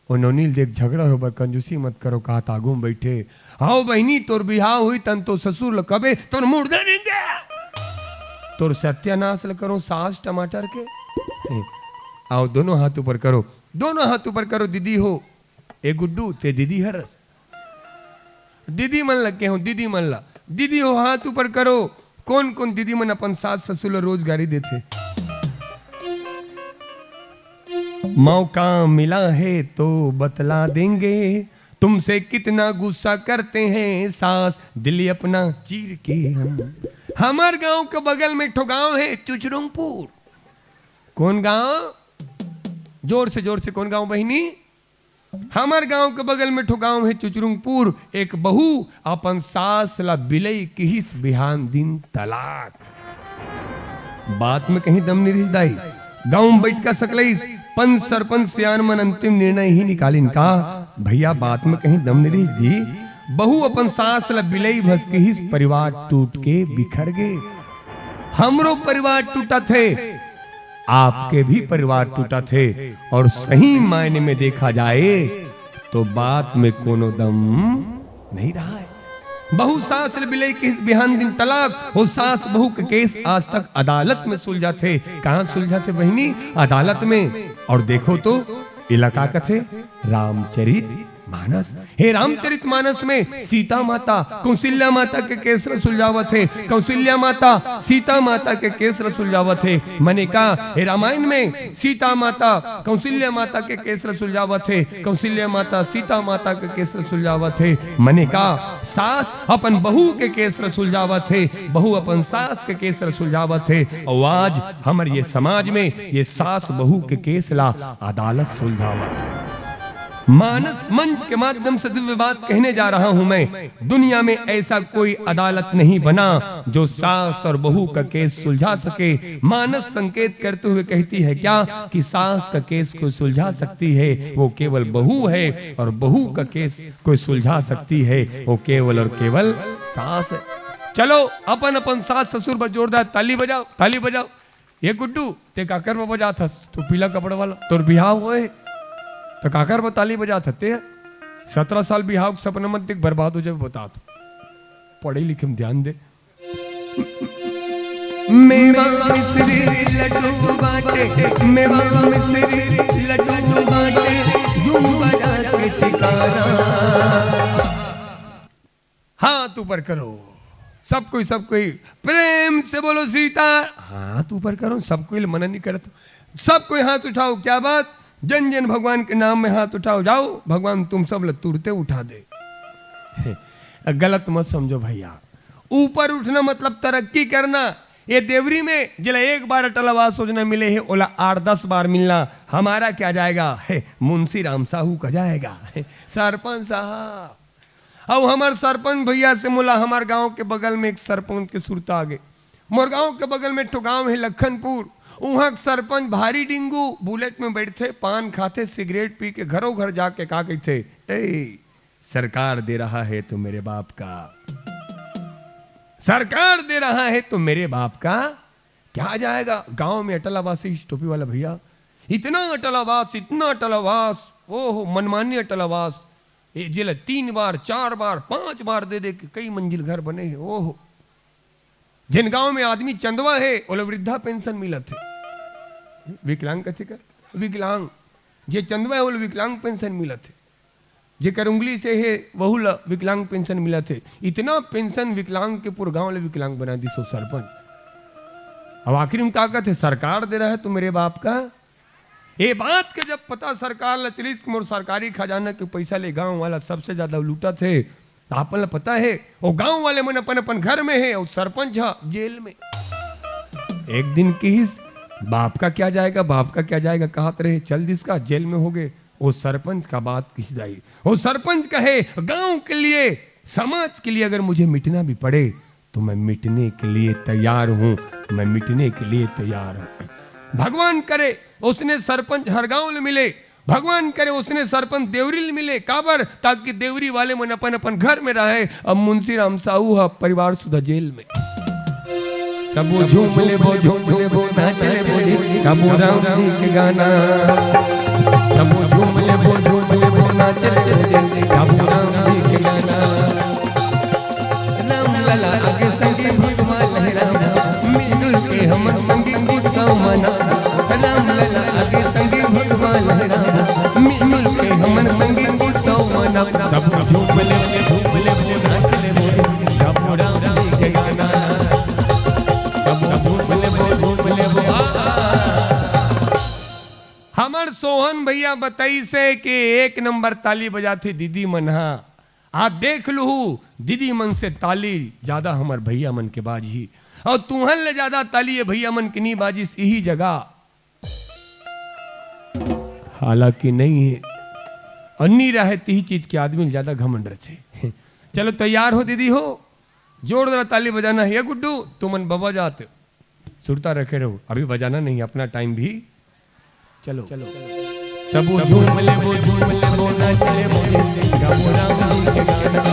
ओ नोनी ल देख, झगड़ा होए बर कंजूसी मत करो, कहत आगू में बैठे। हव बहिनी, तोर बिहाव होही तहन तोर ससुर ल कबे तोर मुर्दा रेंगे। तोर सत्यानाश ल करो सास टमाटर के। आओ, दोनों हाथ ऊपर करो, दोनों हाथ ऊपर करो, दीदी हो। ए गुड्डू, ते दीदी हरस? दीदी मन ल केहूं, दीदी मन ल। दीदी हो, हाथ ऊपर करो। कोन कोन दीदी मन अपन सास ससुर ल रोज गारी देथे? मौका मिला है तो बतला देंगे, तुमसे कितना गुस्सा करते हैं सास, दिल अपना चीर के हम। हमर गांव के बगल में एक ठो गांव है चुचरुंगपुर। कोन गांव? जोर से, जोर से, कोन गांव बहिनी? हमर गांव के बगल में ठो गांव हे चुचरुंगपुर। एक बहू अपन सास ला बिलई किहिस, बिहान दिन तलाक। बात में कहीं दम नइ रिहिस दाई। गांव में बइठका सकलइस, पंच सरपंच सियान मन अंतिम निर्णय ही निकालिन का? भैया, बात में कहीं दम नइ रिहिस जी। बहू अपन सास ला बिलई भस किहिस, परिवार टूट के बिखर गे। हमरो परिवार टूटत हे, आपके भी परिवार टूटत हे, और सही मायने में देखा जाए तो बात में कोनो दम नहीं रहा है। बहू सास ले बिलई किहिस, बिहान दिन तलाक। वो सास बहू के केस आज तक अदालत में सुलझाथे। कहाँ सुलझाथे बहिनी? अदालत में। और देखो तो इलाका कथे रामचरित मानस। हे रामचरित मानस में सीता माता, कौशल्या माता के केस ल सुलझावत हे। कौशल्या माता सीता माता के केस ल सुलझावत हे। मने का, हे रामायण में सीता माता कौशल्या माता के केस ल सुलझावत हे। कौशल्या माता सीता माता के केस ल सुलझावत हे। मने का, सास अपन बहू के केस ल सुलझावत हे, बहू अपन सास के केस ल सुलझावत हे। अउ आज हमर ये समाज में ये सास बहू के केस ला अदालत सुलझावत हे। मानस मंच के माध्यम से दिव्य बात कहने जा रहा हूं मैं। दुनिया में ऐसा कोई अदालत नहीं बना जो सास और बहू का केस सुलझा सके। मानस संकेत करते हुए कहती है क्या कि सास का केस को सुलझा सकती है वो केवल बहू है, और बहू का केस को सुलझा सकती है वो केवल और केवल सास है। चलो, अपन अपन सास ससुर पर जोरदार ताली बजाओ, ताली बजाओ। ये गुड्डू, ते काकर बर बजात हस? तू पीला कपड़ा वाला, तोर बिहाव होए, तो काकर बर ताली बजात हस ते? सत्रह साल बिहाव के सपना मत देख, बर्बाद हो जाबे, बतात हंव। पढ़े लिखे में ध्यान दे। मेवा मिश्री लड्डू बाटे, मेवा मिश्री लड्डू बाटे, यूं बजा के टिकारा। हाथ ऊपर करो सब कोई, सब कोई प्रेम से बोलो सीता। हाथ ऊपर करो, सब कोई मना नहीं करत, सब कोई हाथ उठाओ। क्या बात? जन जन भगवान के नाम में हाथ उठाओ, जाओ, भगवान तुम सब ल तुरते उठा दे। गलत मत समझो भैया, ऊपर उठना मतलब तरक्की करना। ये देवरी में जेला एक बार अटल आवास योजना मिले हे, ओला आठ दस बार मिलना, हमारा क्या जाएगा? हे, मुंशी राम साहू का जाएगा। हे, सरपंच साहब, अउ हमर सरपंच भैया से मोला हमर गांव के बगल में एक सरपंच के सुरता आगे। मोर गांव के बगल में एक ठो गांव हे लखनपुर, उहां के सरपंच भारी डिंगू, बुलेट में बैठथे, पान खाथे, सिगरेट पी के घरों घर जाके का कहिथे, "ए, सरकार दे रहा है तो मेरे बाप का, सरकार दे रहा है तो मेरे बाप का क्या जाएगा?" गांव में अटल आवास, इस टोपी वाला भैया, इतना अटल आवास, इतना अटल आवास, ओहो, मनमानी अटल आवास। ये जेला तीन बार, चार बार, पांच बार दे दे के कई मंजिल घर बने हे। ओहो, जेन गांव में आदमी चंदवा हे, ओला वृद्धा पेंशन मिलत हे। विकलांग कथे का? विकलांग। जे चंदवा हे, ओला विकलांग पेंशन मिलत हे। जेकर उंगली से हे, वहू ला विकलांग पेंशन मिलत हे। इतना पेंशन विकलांग के पूरा गांव ला विकलांग बना दिस ओ सरपंच। अब आखिरी में का कथे, "सरकार दे रहा है तो मेरे बाप का।" ए बात के जब पता सरकार ला चलिस कि मोर सरकारी खजाना के पैसा ले गांव वाला सबसे ज्यादा लूटत हे, त आपन ला पता हे, ओ गांव वाले मन अपन अपन घर में हे, अउ सरपंच ह जेल में। एक दिन किहिस, "बाप का क्या जाएगा, बाप का क्या जाएगा," कहत रहे, चल दिस का जेल में हो गए। ओ सरपंच का बात किस दाई, ओ सरपंच कहे, "गांव के लिए, समाज के लिए अगर मुझे मिटना भी पड़े तो मैं मिटने के लिए तैयार हूं, मैं मिटने के लिए तैयार हूं।" भगवान करे ओसने सरपंच हर गांव ले मिले, भगवान करे ओसने सरपंच देवरी ले मिले। काबर? ताकि देवरी वाले मन अपन अपन घर में रहे। अब मुंशी राम साहू ह परिवार सुधा जेल में। सबो झूम लेबो, झूम लेबो, नाच लेबो रे, गाबो राम जी के गाना। सबो झूम लेबो, झूम लेबो, नाच लेबो रे, गाबो राम जी के गाना। राम लला आगे संगी भगवान हे राम, मिलजुल के हमन संगी उत्सव मना। राम लला आगे संगी भगवान हे राम, मिलजुल के हमन संगी उत्सव मना। सब झूम ले, झूम ले, नाच ले, सब राम जी के गाना। सब झूम ले, झूम ले, आ। हमर सोहन भैया बताइस हे कि एक नंबर ताली बजाथे दीदी मन हा। आप देख लूहू, दीदी मन से ताली ज्यादा हमर भैया मन के बाजही, अउ तुहन ले ज्यादा ताली ये भैया मन के नी बाजिस इही जगह। हालांकि नहीं हे, अउ नी रहे तिही चीज के आदमी ले ज्यादा घमंड रथे। चलो तैयार हो दीदी हो, जोरदार ताली बजाना हे। ये गुड्डू, तुमन बबा जात सुरता रखे रहो, अभी बजाना नहीं, अपना टाइम भी। चलो, चलो। सबो झूम लेबो, झूम लेबो, नाच लेबो, गाबो राम जी के गाना।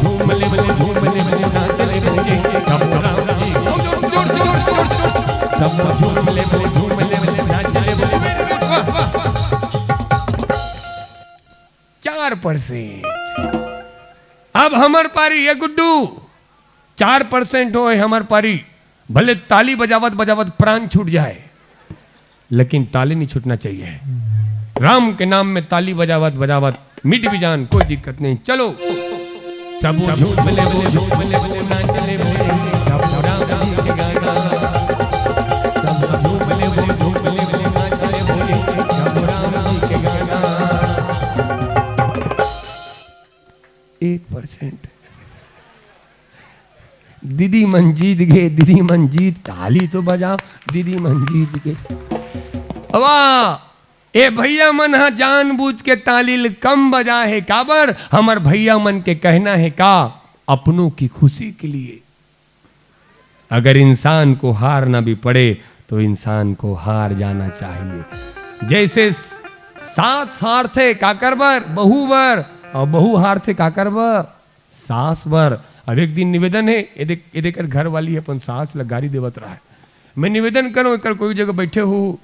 झूम लेबो, झूम लेबो, नाच लेबो, गाबो राम जी के गाना। सबो झूम लेबो, झूम लेबो, नाच लेबो। चार परसेंट। अब हमर पारी, ये गुड्डू, चार परसेंट होय हमर पारी। भले ताली बजावत बजावत प्राण छूट जाए, लेकिन ताली नहीं छूटना चाहिए। राम के नाम में ताली बजावत बजावत मिट भी जान, कोई दिक्कत नहीं। चलो, सबो झूम लेबो, झूम लेबो, नाच लेबो, गाबो राम जी के गाना। सबो झूम लेबो, झूम लेबो, नाच लेबो, गाबो राम जी के गाना। एक परसेंट। दीदी मन जीत गे, दीदी मन जीत, ताली तो बजाओ, दीदी मन जीत गे। वाह, ए भैया मन ह जानबूझ के ताली ल कम बजा हे, काबर? हमर भैया मन के कहना हे का, अपनों की खुशी के लिए। अगर इंसान को हारना भी पड़े, तो इंसान को हार जाना चाहिए। जैसे सास हारथे काकर बर, बहू बर, अउ बहू हारथे काकर बर, सास बर। अब एक दिन निवेदन हे, एदे, एदे कर घर वाली अपन सास ल गारी देवत रहा हे। मैं निवेदन करूं, एकर कोई जगह बैठे हो,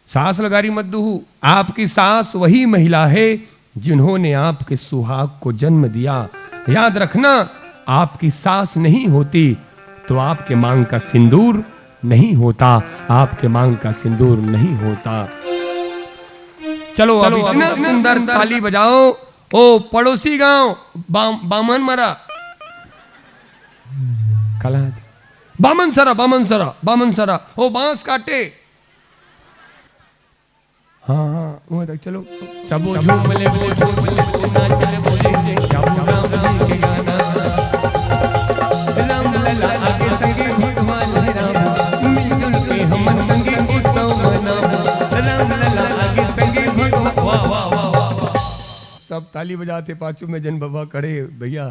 सास ल गारी मत दूहू। आपकी सास वही महिला है जिन्होंने आपके सुहाग को जन्म दिया। याद रखना, आपकी सास नहीं होती तो आपके मांग का सिंदूर नहीं होता, आपके मांग का सिंदूर नहीं होता। चलो, अब इतना सुंदर ताली बजाओ। ओ पड़ोसी गांव, बाम-, बामन मरा। कला बामन सरा, बामन सरा, बामन सरा। ओ बांस काटे। हाँ, हाँ, वो देख, चलो। सबो झूम ले, वो झूम ले, वो नाच ले, बोले, क्या राम जी के गाना। राम लला आगे संगे भगवान राम, मिलजुल के हमन संगे उत्सव मनाओ। राम लला आगे संगे भगवान, वाह, वाह, वाह, वाह, वाह। सब ताली बजाते, पाछू में जन बबा खड़े, भैया,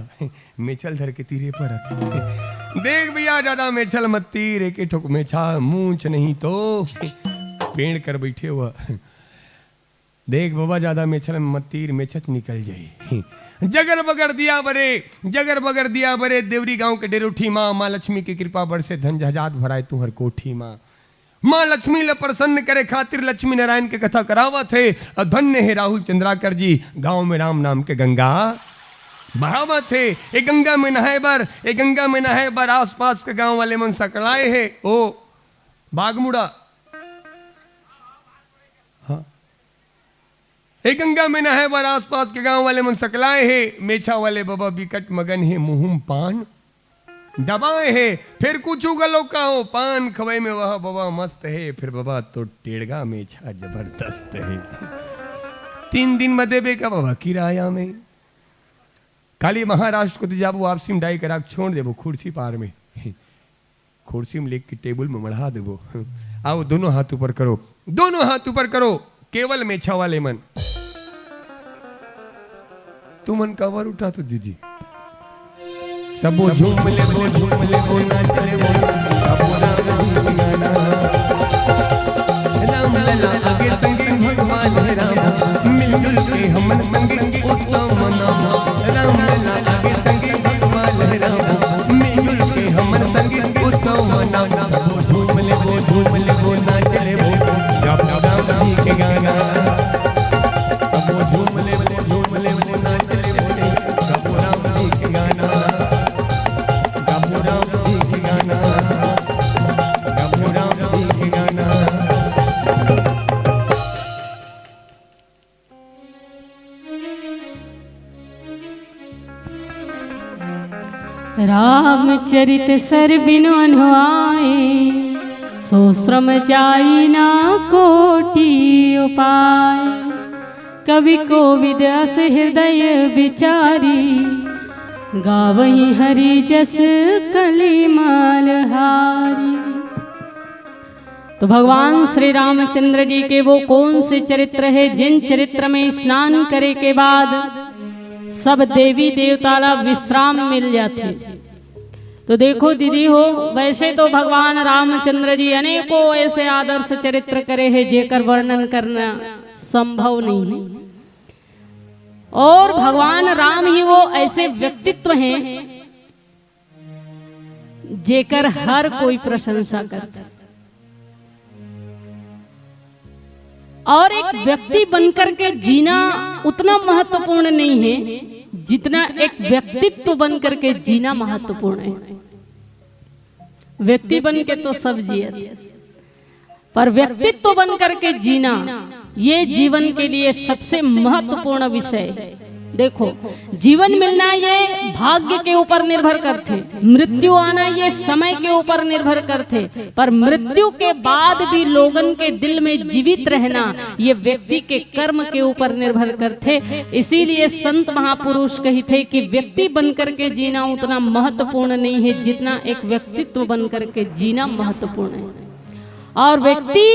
मेछल धर के तीरे पर रखे। देख भैया, ज्यादा मेछल मत तीर, एक ठोक मेछा मूछ नहीं तो पेड़ कर बैठे हुआ। देख बाबा, ज्यादा मेछल मत तीर, मेछच निकल जाई। जगर बगर दिया बरे, जगर बगर दिया बरे, देवरी गांव के डेरोठी माँ, माँ लक्ष्मी के कृपा बरसे, धन जहाजात भराए तुहर कोठी माँ। माँ लक्ष्मी ल प्रसन्न करे खातिर लक्ष्मी नारायण के कथा करावत हे। अउ धन्य हे राहुल चंद्राकर जी, गांव में राम नाम के गंगा बहावत हे। ए गंगा में नहाए बर, ए गंगा में नहाए बर आसपास के गांव वाले मन सकलाए हे। ओ बागमुड़ा, हाँ, ए गंगा में नहाए बर आसपास के गांव वाले मन सकलाए हे। मेछा वाले बबा बिकट मगन हे, मुंह म पान दबाए हे। फिर कुछू घलो कहो, पान खवई में वह बबा मस्त हे। फिर बबा तो टेड़गा मेछा जबरदस्त हे। तीन दिन म देबे का बबा किराया में। काली महाराष्ट्र कोती जाबो, वापसी म डाई करा के छोड़ देबो खुर्सी पार में। खुर्सी में लेके टेबुल में मढ़ा देबो। आओ, दोनों हाथ ऊपर करो, दोनों हाथ ऊपर करो, केवल मेछा वाले मन। तुमन काबर उठा तो दीदी। सबो झूम लेबो, झूम लेबो, नाच लेबो, सबो राम धुन गाना। राम लला आगे संगे भगवान राम, मिलजुल के हमन संगे उत्सव मनाओ। राम लला आगे संगे भगवान राम, मिलजुल के हमन संगे उत्सव मनाओ। सबो झूम लेबो, झूम लेबो, नाच लेबो, गाबो राम जी के गाना। सबो झूम लेबो, झूम लेबो, नाच लेबो, गाबो राम जी के गाना। गाबो राम जी के गाना। गाबो राम जी के गाना। रामचरित सर बिनु अनुआए, सो श्रम जाई ना कोटि उपाय। कवि कोविद अस हृदय विचारी, गावई हरि जस कलिमल हारी। तो भगवान श्री रामचंद्र जी के वो कौन से चरित्र है, जिन चरित्र में स्नान करे के बाद सब देवी देवता ला विश्राम मिल जाथे? तो देखो दीदी हो, वैसे तो भगवान रामचंद्र जी अनेकों ऐसे आदर्श चरित्र करे हैं, जेकर वर्णन करना संभव नहीं है। और भगवान राम ही वो ऐसे व्यक्तित्व हैं, जेकर हर कोई प्रशंसा करथे। और एक व्यक्ति बनकर के जीना उतना महत्वपूर्ण नहीं है, जितना एक व्यक्तित्व बनकर के जीना महत्वपूर्ण है। व्यक्ति बन के तो सब जियत, पर व्यक्तित्व बन करके जीना, ये जीवन के लिए सबसे महत्वपूर्ण विषय है। देखो, जीवन मिलना ये भाग्य के ऊपर निर्भर करथे, मृत्यु आना ये समय के ऊपर निर्भर करथे, पर मृत्यु के बाद भी लोगन के दिल में जीवित रहना ये व्यक्ति के कर्म के ऊपर निर्भर करथे। इसीलिए संत महापुरुष कहिथे कि व्यक्ति बन करके जीना उतना महत्वपूर्ण नहीं है, जितना एक व्यक्तित्व बन करके जीना महत्वपूर्ण है। और व्यक्ति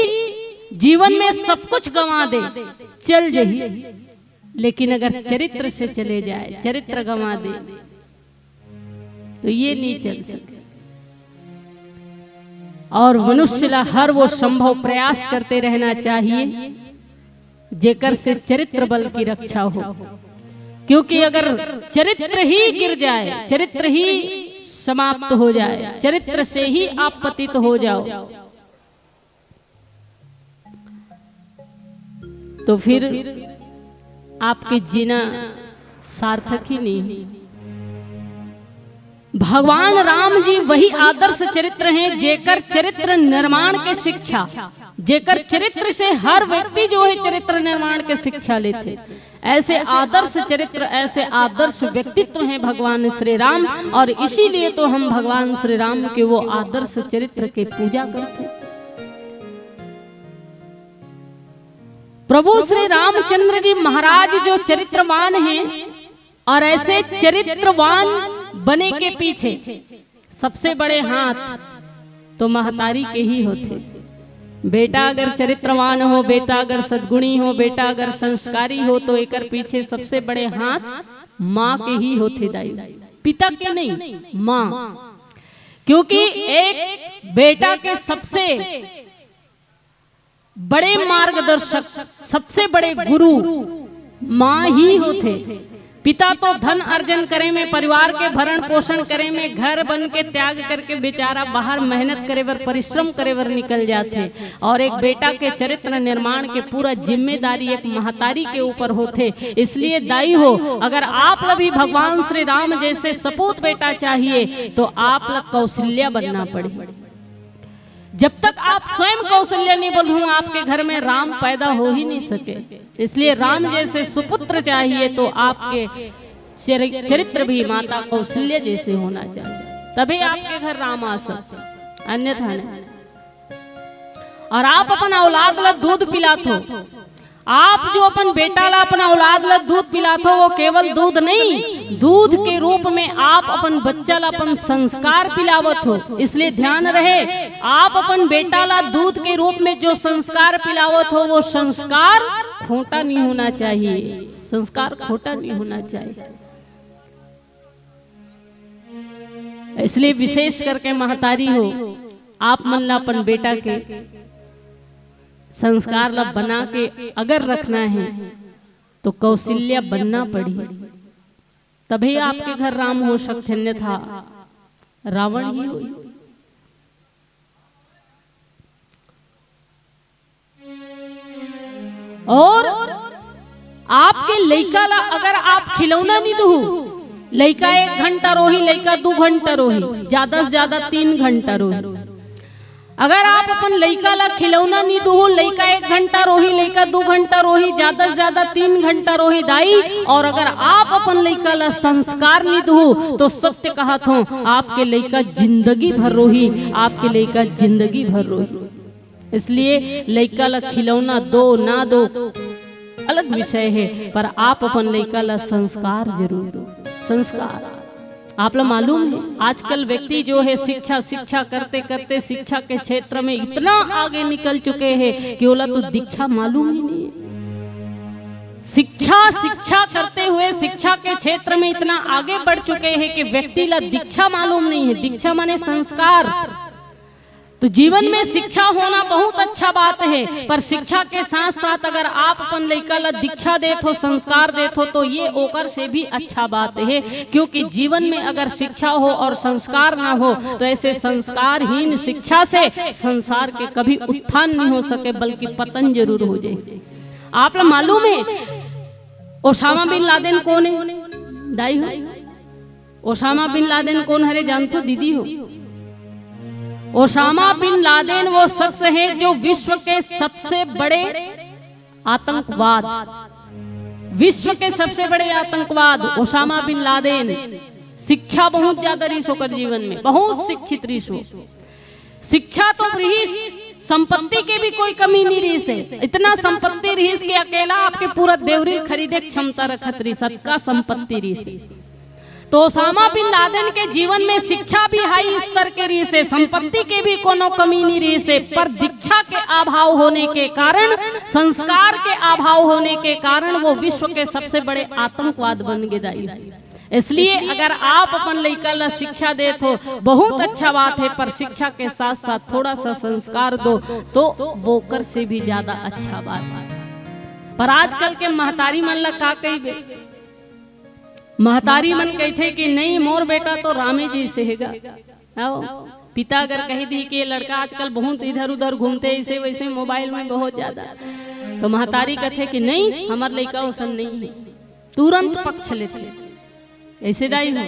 जीवन में सब कुछ गंवा दे, चल जही, लेकिन अगर चरित्र से चले जाए, चरित्र गंवा दे, तो ये नहीं चल सके। और मनुष्य ला हर वो संभव प्रयास करते रहना चाहिए, जेकर से चरित्र बल की रक्षा हो, क्योंकि अगर चरित्र ही गिर जाए, चरित्र ही समाप्त हो जाए, चरित्र से ही आप पतित हो जाओ, तो फिर आपके जीना सार्थक ही नहीं है। भगवान राम जी वही आदर्श चरित्र हैं, जेकर चरित्र निर्माण के शिक्षा, जेकर चरित्र से हर व्यक्ति जो है चरित्र निर्माण के शिक्षा लेथे। ऐसे आदर्श चरित्र, ऐसे आदर्श व्यक्तित्व हैं भगवान श्री राम, और इसीलिए तो हम भगवान श्री राम के वो आदर्श चरित्र के पूजा करथे। प्रभु श्री रामचंद्र जी महाराज जो चरित्रवान हैं, और ऐसे चरित्रवान बने के पीछे सबसे बड़े हाथ तो महतारी के ही होथे। बेटा अगर चरित्रवान हो, बेटा अगर सद्गुणी हो, बेटा अगर संस्कारी हो, तो एकर पीछे सबसे बड़े हाथ माँ के ही होथे दाई, पिता के नहीं, माँ। क्योंकि एक बेटा के सबसे बड़े मार्गदर्शक, सबसे बड़े गुरु माँ ही होथे। पिता तो धन अर्जन करे में, परिवार के भरण पोषण करे में, घर बन के त्याग करके बेचारा बाहर मेहनत करे बर, परिश्रम करे बर निकल जाथे, और एक बेटा के चरित्र निर्माण के पूरा जिम्मेदारी एक महतारी के ऊपर होथे। इसलिए दाई हो, अगर आप ला भी भगवान श्री राम जैसे सपूत बेटा चाहिए, तो आप ला कौशल्या बनना पड़ही। जब तक आप स्वयं कौशल्या नहीं बनहू, आपके घर में राम पैदा हो ही नहीं सके। इसलिए राम जैसे सुपुत्र चाहिए, तो आपके चरि-, चरित्र भी माता कौशल्या जैसे होना चाहिए, तभी आपके घर राम आ सकते, अन्यथा नहीं। और आप अपन औलाद ला दूध पिलात हो, आप जो अपन बेटा ला, अपन औलाद ला दूध पिलात हो, वो केवल दूध नहीं, दूध के रूप में आप अपन बच्चा ला अपन संस्कार पिलावत हो। इसलिए ध्यान रहे, आप अपन बेटा ला दूध के रूप में जो संस्कार पिलावत हो, वो संस्कार खोटा नहीं होना चाहिए, संस्कार खोटा नहीं होना चाहिए। इसलिए विशेष करके महतारी हो, आप मन ला अपन बेटा के संस्कार ला बना के अगर रखना है, तो कौशल्या बनना पड़ही, तभी आपके घर राम हो सकथे, अन्यथा रावण ही होही। और आपके लइका ला अगर आप खिलौना नहीं दहू, लइका एक घंटा रोही, लइका दू घंटा रोही, ज्यादा से ज्यादा तीन घंटा रोही। अगर आप अपन लइका ला खिलौना नहीं दहू, लइका एक घंटा रोही, लइका दू घंटा रोही, ज्यादा से ज्यादा तीन घंटा रोही दाई, और अगर आप अपन लइका ला संस्कार नहीं दहू, तो सत्य कहत हो, आपके लइका जिंदगी भर रोही, आपके लइका जिंदगी भर रोही। इसलिए लइका ला खिलौना दो ना दो, अलग विषय है, पर आप अपन लइका ला संस्कार जरूर दो। संस्कार, आप ला मालूम है, आजकल व्यक्ति जो है शिक्षा, शिक्षा करते करते शिक्षा के क्षेत्र में इतना आगे निकल चुके हैं कि ओला तो दीक्षा मालूम ही नहीं है। शिक्षा, शिक्षा करते हुए शिक्षा के क्षेत्र में इतना आगे बढ़ चुके हैं कि व्यक्ति ला दीक्षा मालूम नहीं है। दीक्षा माने संस्कार। तो जीवन में शिक्षा होना बहुत अच्छा बात है, पर शिक्षा के साथ साथ अगर आप अपन लइका ला दीक्षा देत हो, संस्कार देत हो, तो ये ओकर से भी अच्छा बात है, क्योंकि जीवन में अगर शिक्षा हो और संस्कार ना हो, तो ऐसे संस्कारहीन शिक्षा से संसार के कभी उत्थान नहीं हो सके, बल्कि पतन जरूर हो जाए। आप ला मालूम है, ओसामा बिन लादेन कौन है? दाई हो, ओसामा बिन लादेन कौन हरे, जानथो दीदी हो? ओसामा बिन लादेन वो शख्स है जो विश्व के सबसे बड़े आतंकवाद, विश्व के सबसे बड़े आतंकवाद ओसामा बिन लादेन। शिक्षा बहुत ज्यादा रहीस ओकर जीवन में, बहुत शिक्षित रहीस हो। शिक्षा तो रहीस, संपत्ति के भी कोई कमी नहीं रहीस है। इतना संपत्ति रहीस कि अकेला आपके पूरा देवरी खरीदे के क्षमता रखत रहीस, अतका संपत्ति रहीस है। तो ओसामा बिन लादेन के जीवन में शिक्षा भी हाई स्तर के रहीस है, संपत्ति के भी कोनो कमी नहीं रहीस है, पर दीक्षा के अभाव होने के कारण, संस्कार के अभाव होने के कारण वो विश्व के सबसे बड़े आतंकवाद बन गे दाई। इसलिए अगर आप अपन लइका ला शिक्षा देत हो, बहुत अच्छा बात है, पर शिक्षा के साथ साथ थोड़ा सा संस्कार दो, तो वो कर से भी ज्यादा अच्छा बात है। पर आजकल के महतारी मन ला का कहिबे, महतारी मन कहिथे कि नहीं, मोर बेटा तो रामे जैसे हेगा। आओ, पिता अगर कहि दिही कि ये लड़का आजकल बहुत इधर उधर घूमथे, ऐसे वैसे मोबाइल में बहुत ज्यादा, तो महतारी कथे कि नहीं, हमर लइका ओसन नहीं है, तुरंत पक्ष लेथे। ऐसे दाई हो,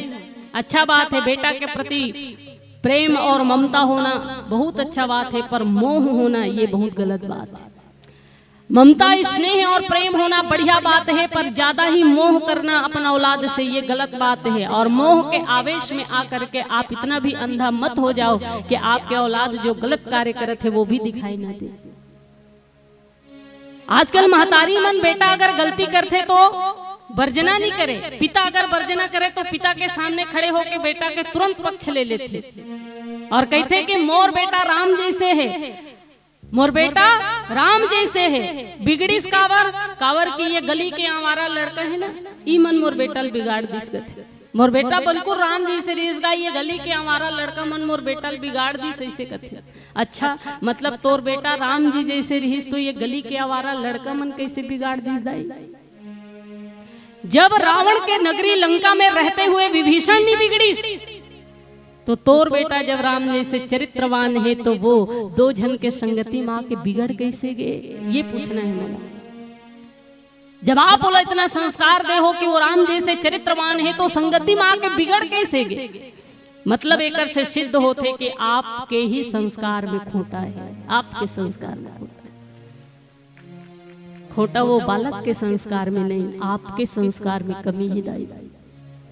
अच्छा बात है, बेटा के प्रति प्रेम और ममता होना बहुत अच्छा बात है, पर मोह होना ये बहुत गलत बात है। ममता, स्नेह और प्रेम होना बढ़िया बात है, पर ज्यादा ही मोह करना अपना औलाद से, ये गलत बात है। और मोह के आवेश में आकर के आप इतना भी अंधा मत हो जाओ कि आपके औलाद जो गलत कार्य करत है वो भी दिखाई ना दे। आजकल महतारी मन, बेटा अगर गलती करथे तो वर्जना नहीं करे, पिता अगर वर्जना करे तो पिता के सामने खड़े होके बेटा के तुरंत पक्ष ले लेथे और कहथे कि मोर बेटा राम जैसे है, मोर बेटा राम जैसे है। बिगड़िस काबर? काबर कि ये गली के आवारा लड़का है ना, ई मन मोर बेटा ल बिगाड़ दिस कथे। मोर बेटा बिल्कुल राम जैसे रिहिस गा, ये गली के आवारा लड़का मन मोर बेटा ल बिगाड़ दिस, ऐसे कथे। अच्छा, मतलब तोर बेटा राम जी जैसे रिहिस तो ये गली के आवारा लड़का मन कैसे बिगाड़ दिस दाई? जब रावण के नगरी लंका में रहते हुए विभीषण नहीं बिगड़िस, तो तोर बेटा जब राम जैसे चरित्रवान है तो वो दो झन के संगति में आके बिगड़ कैसे गे, ये पूछना है मोला। जब आप ओला इतना संस्कार दे हो कि वो राम जैसे चरित्रवान है तो संगति में आके बिगड़ कैसे गे? मतलब एकर से सिद्ध होथे कि आपके ही संस्कार में खोटा है, आपके संस्कार में खोटा है। खोटा वो बालक के संस्कार में नहीं, आपके संस्कार में कमी ही दाई।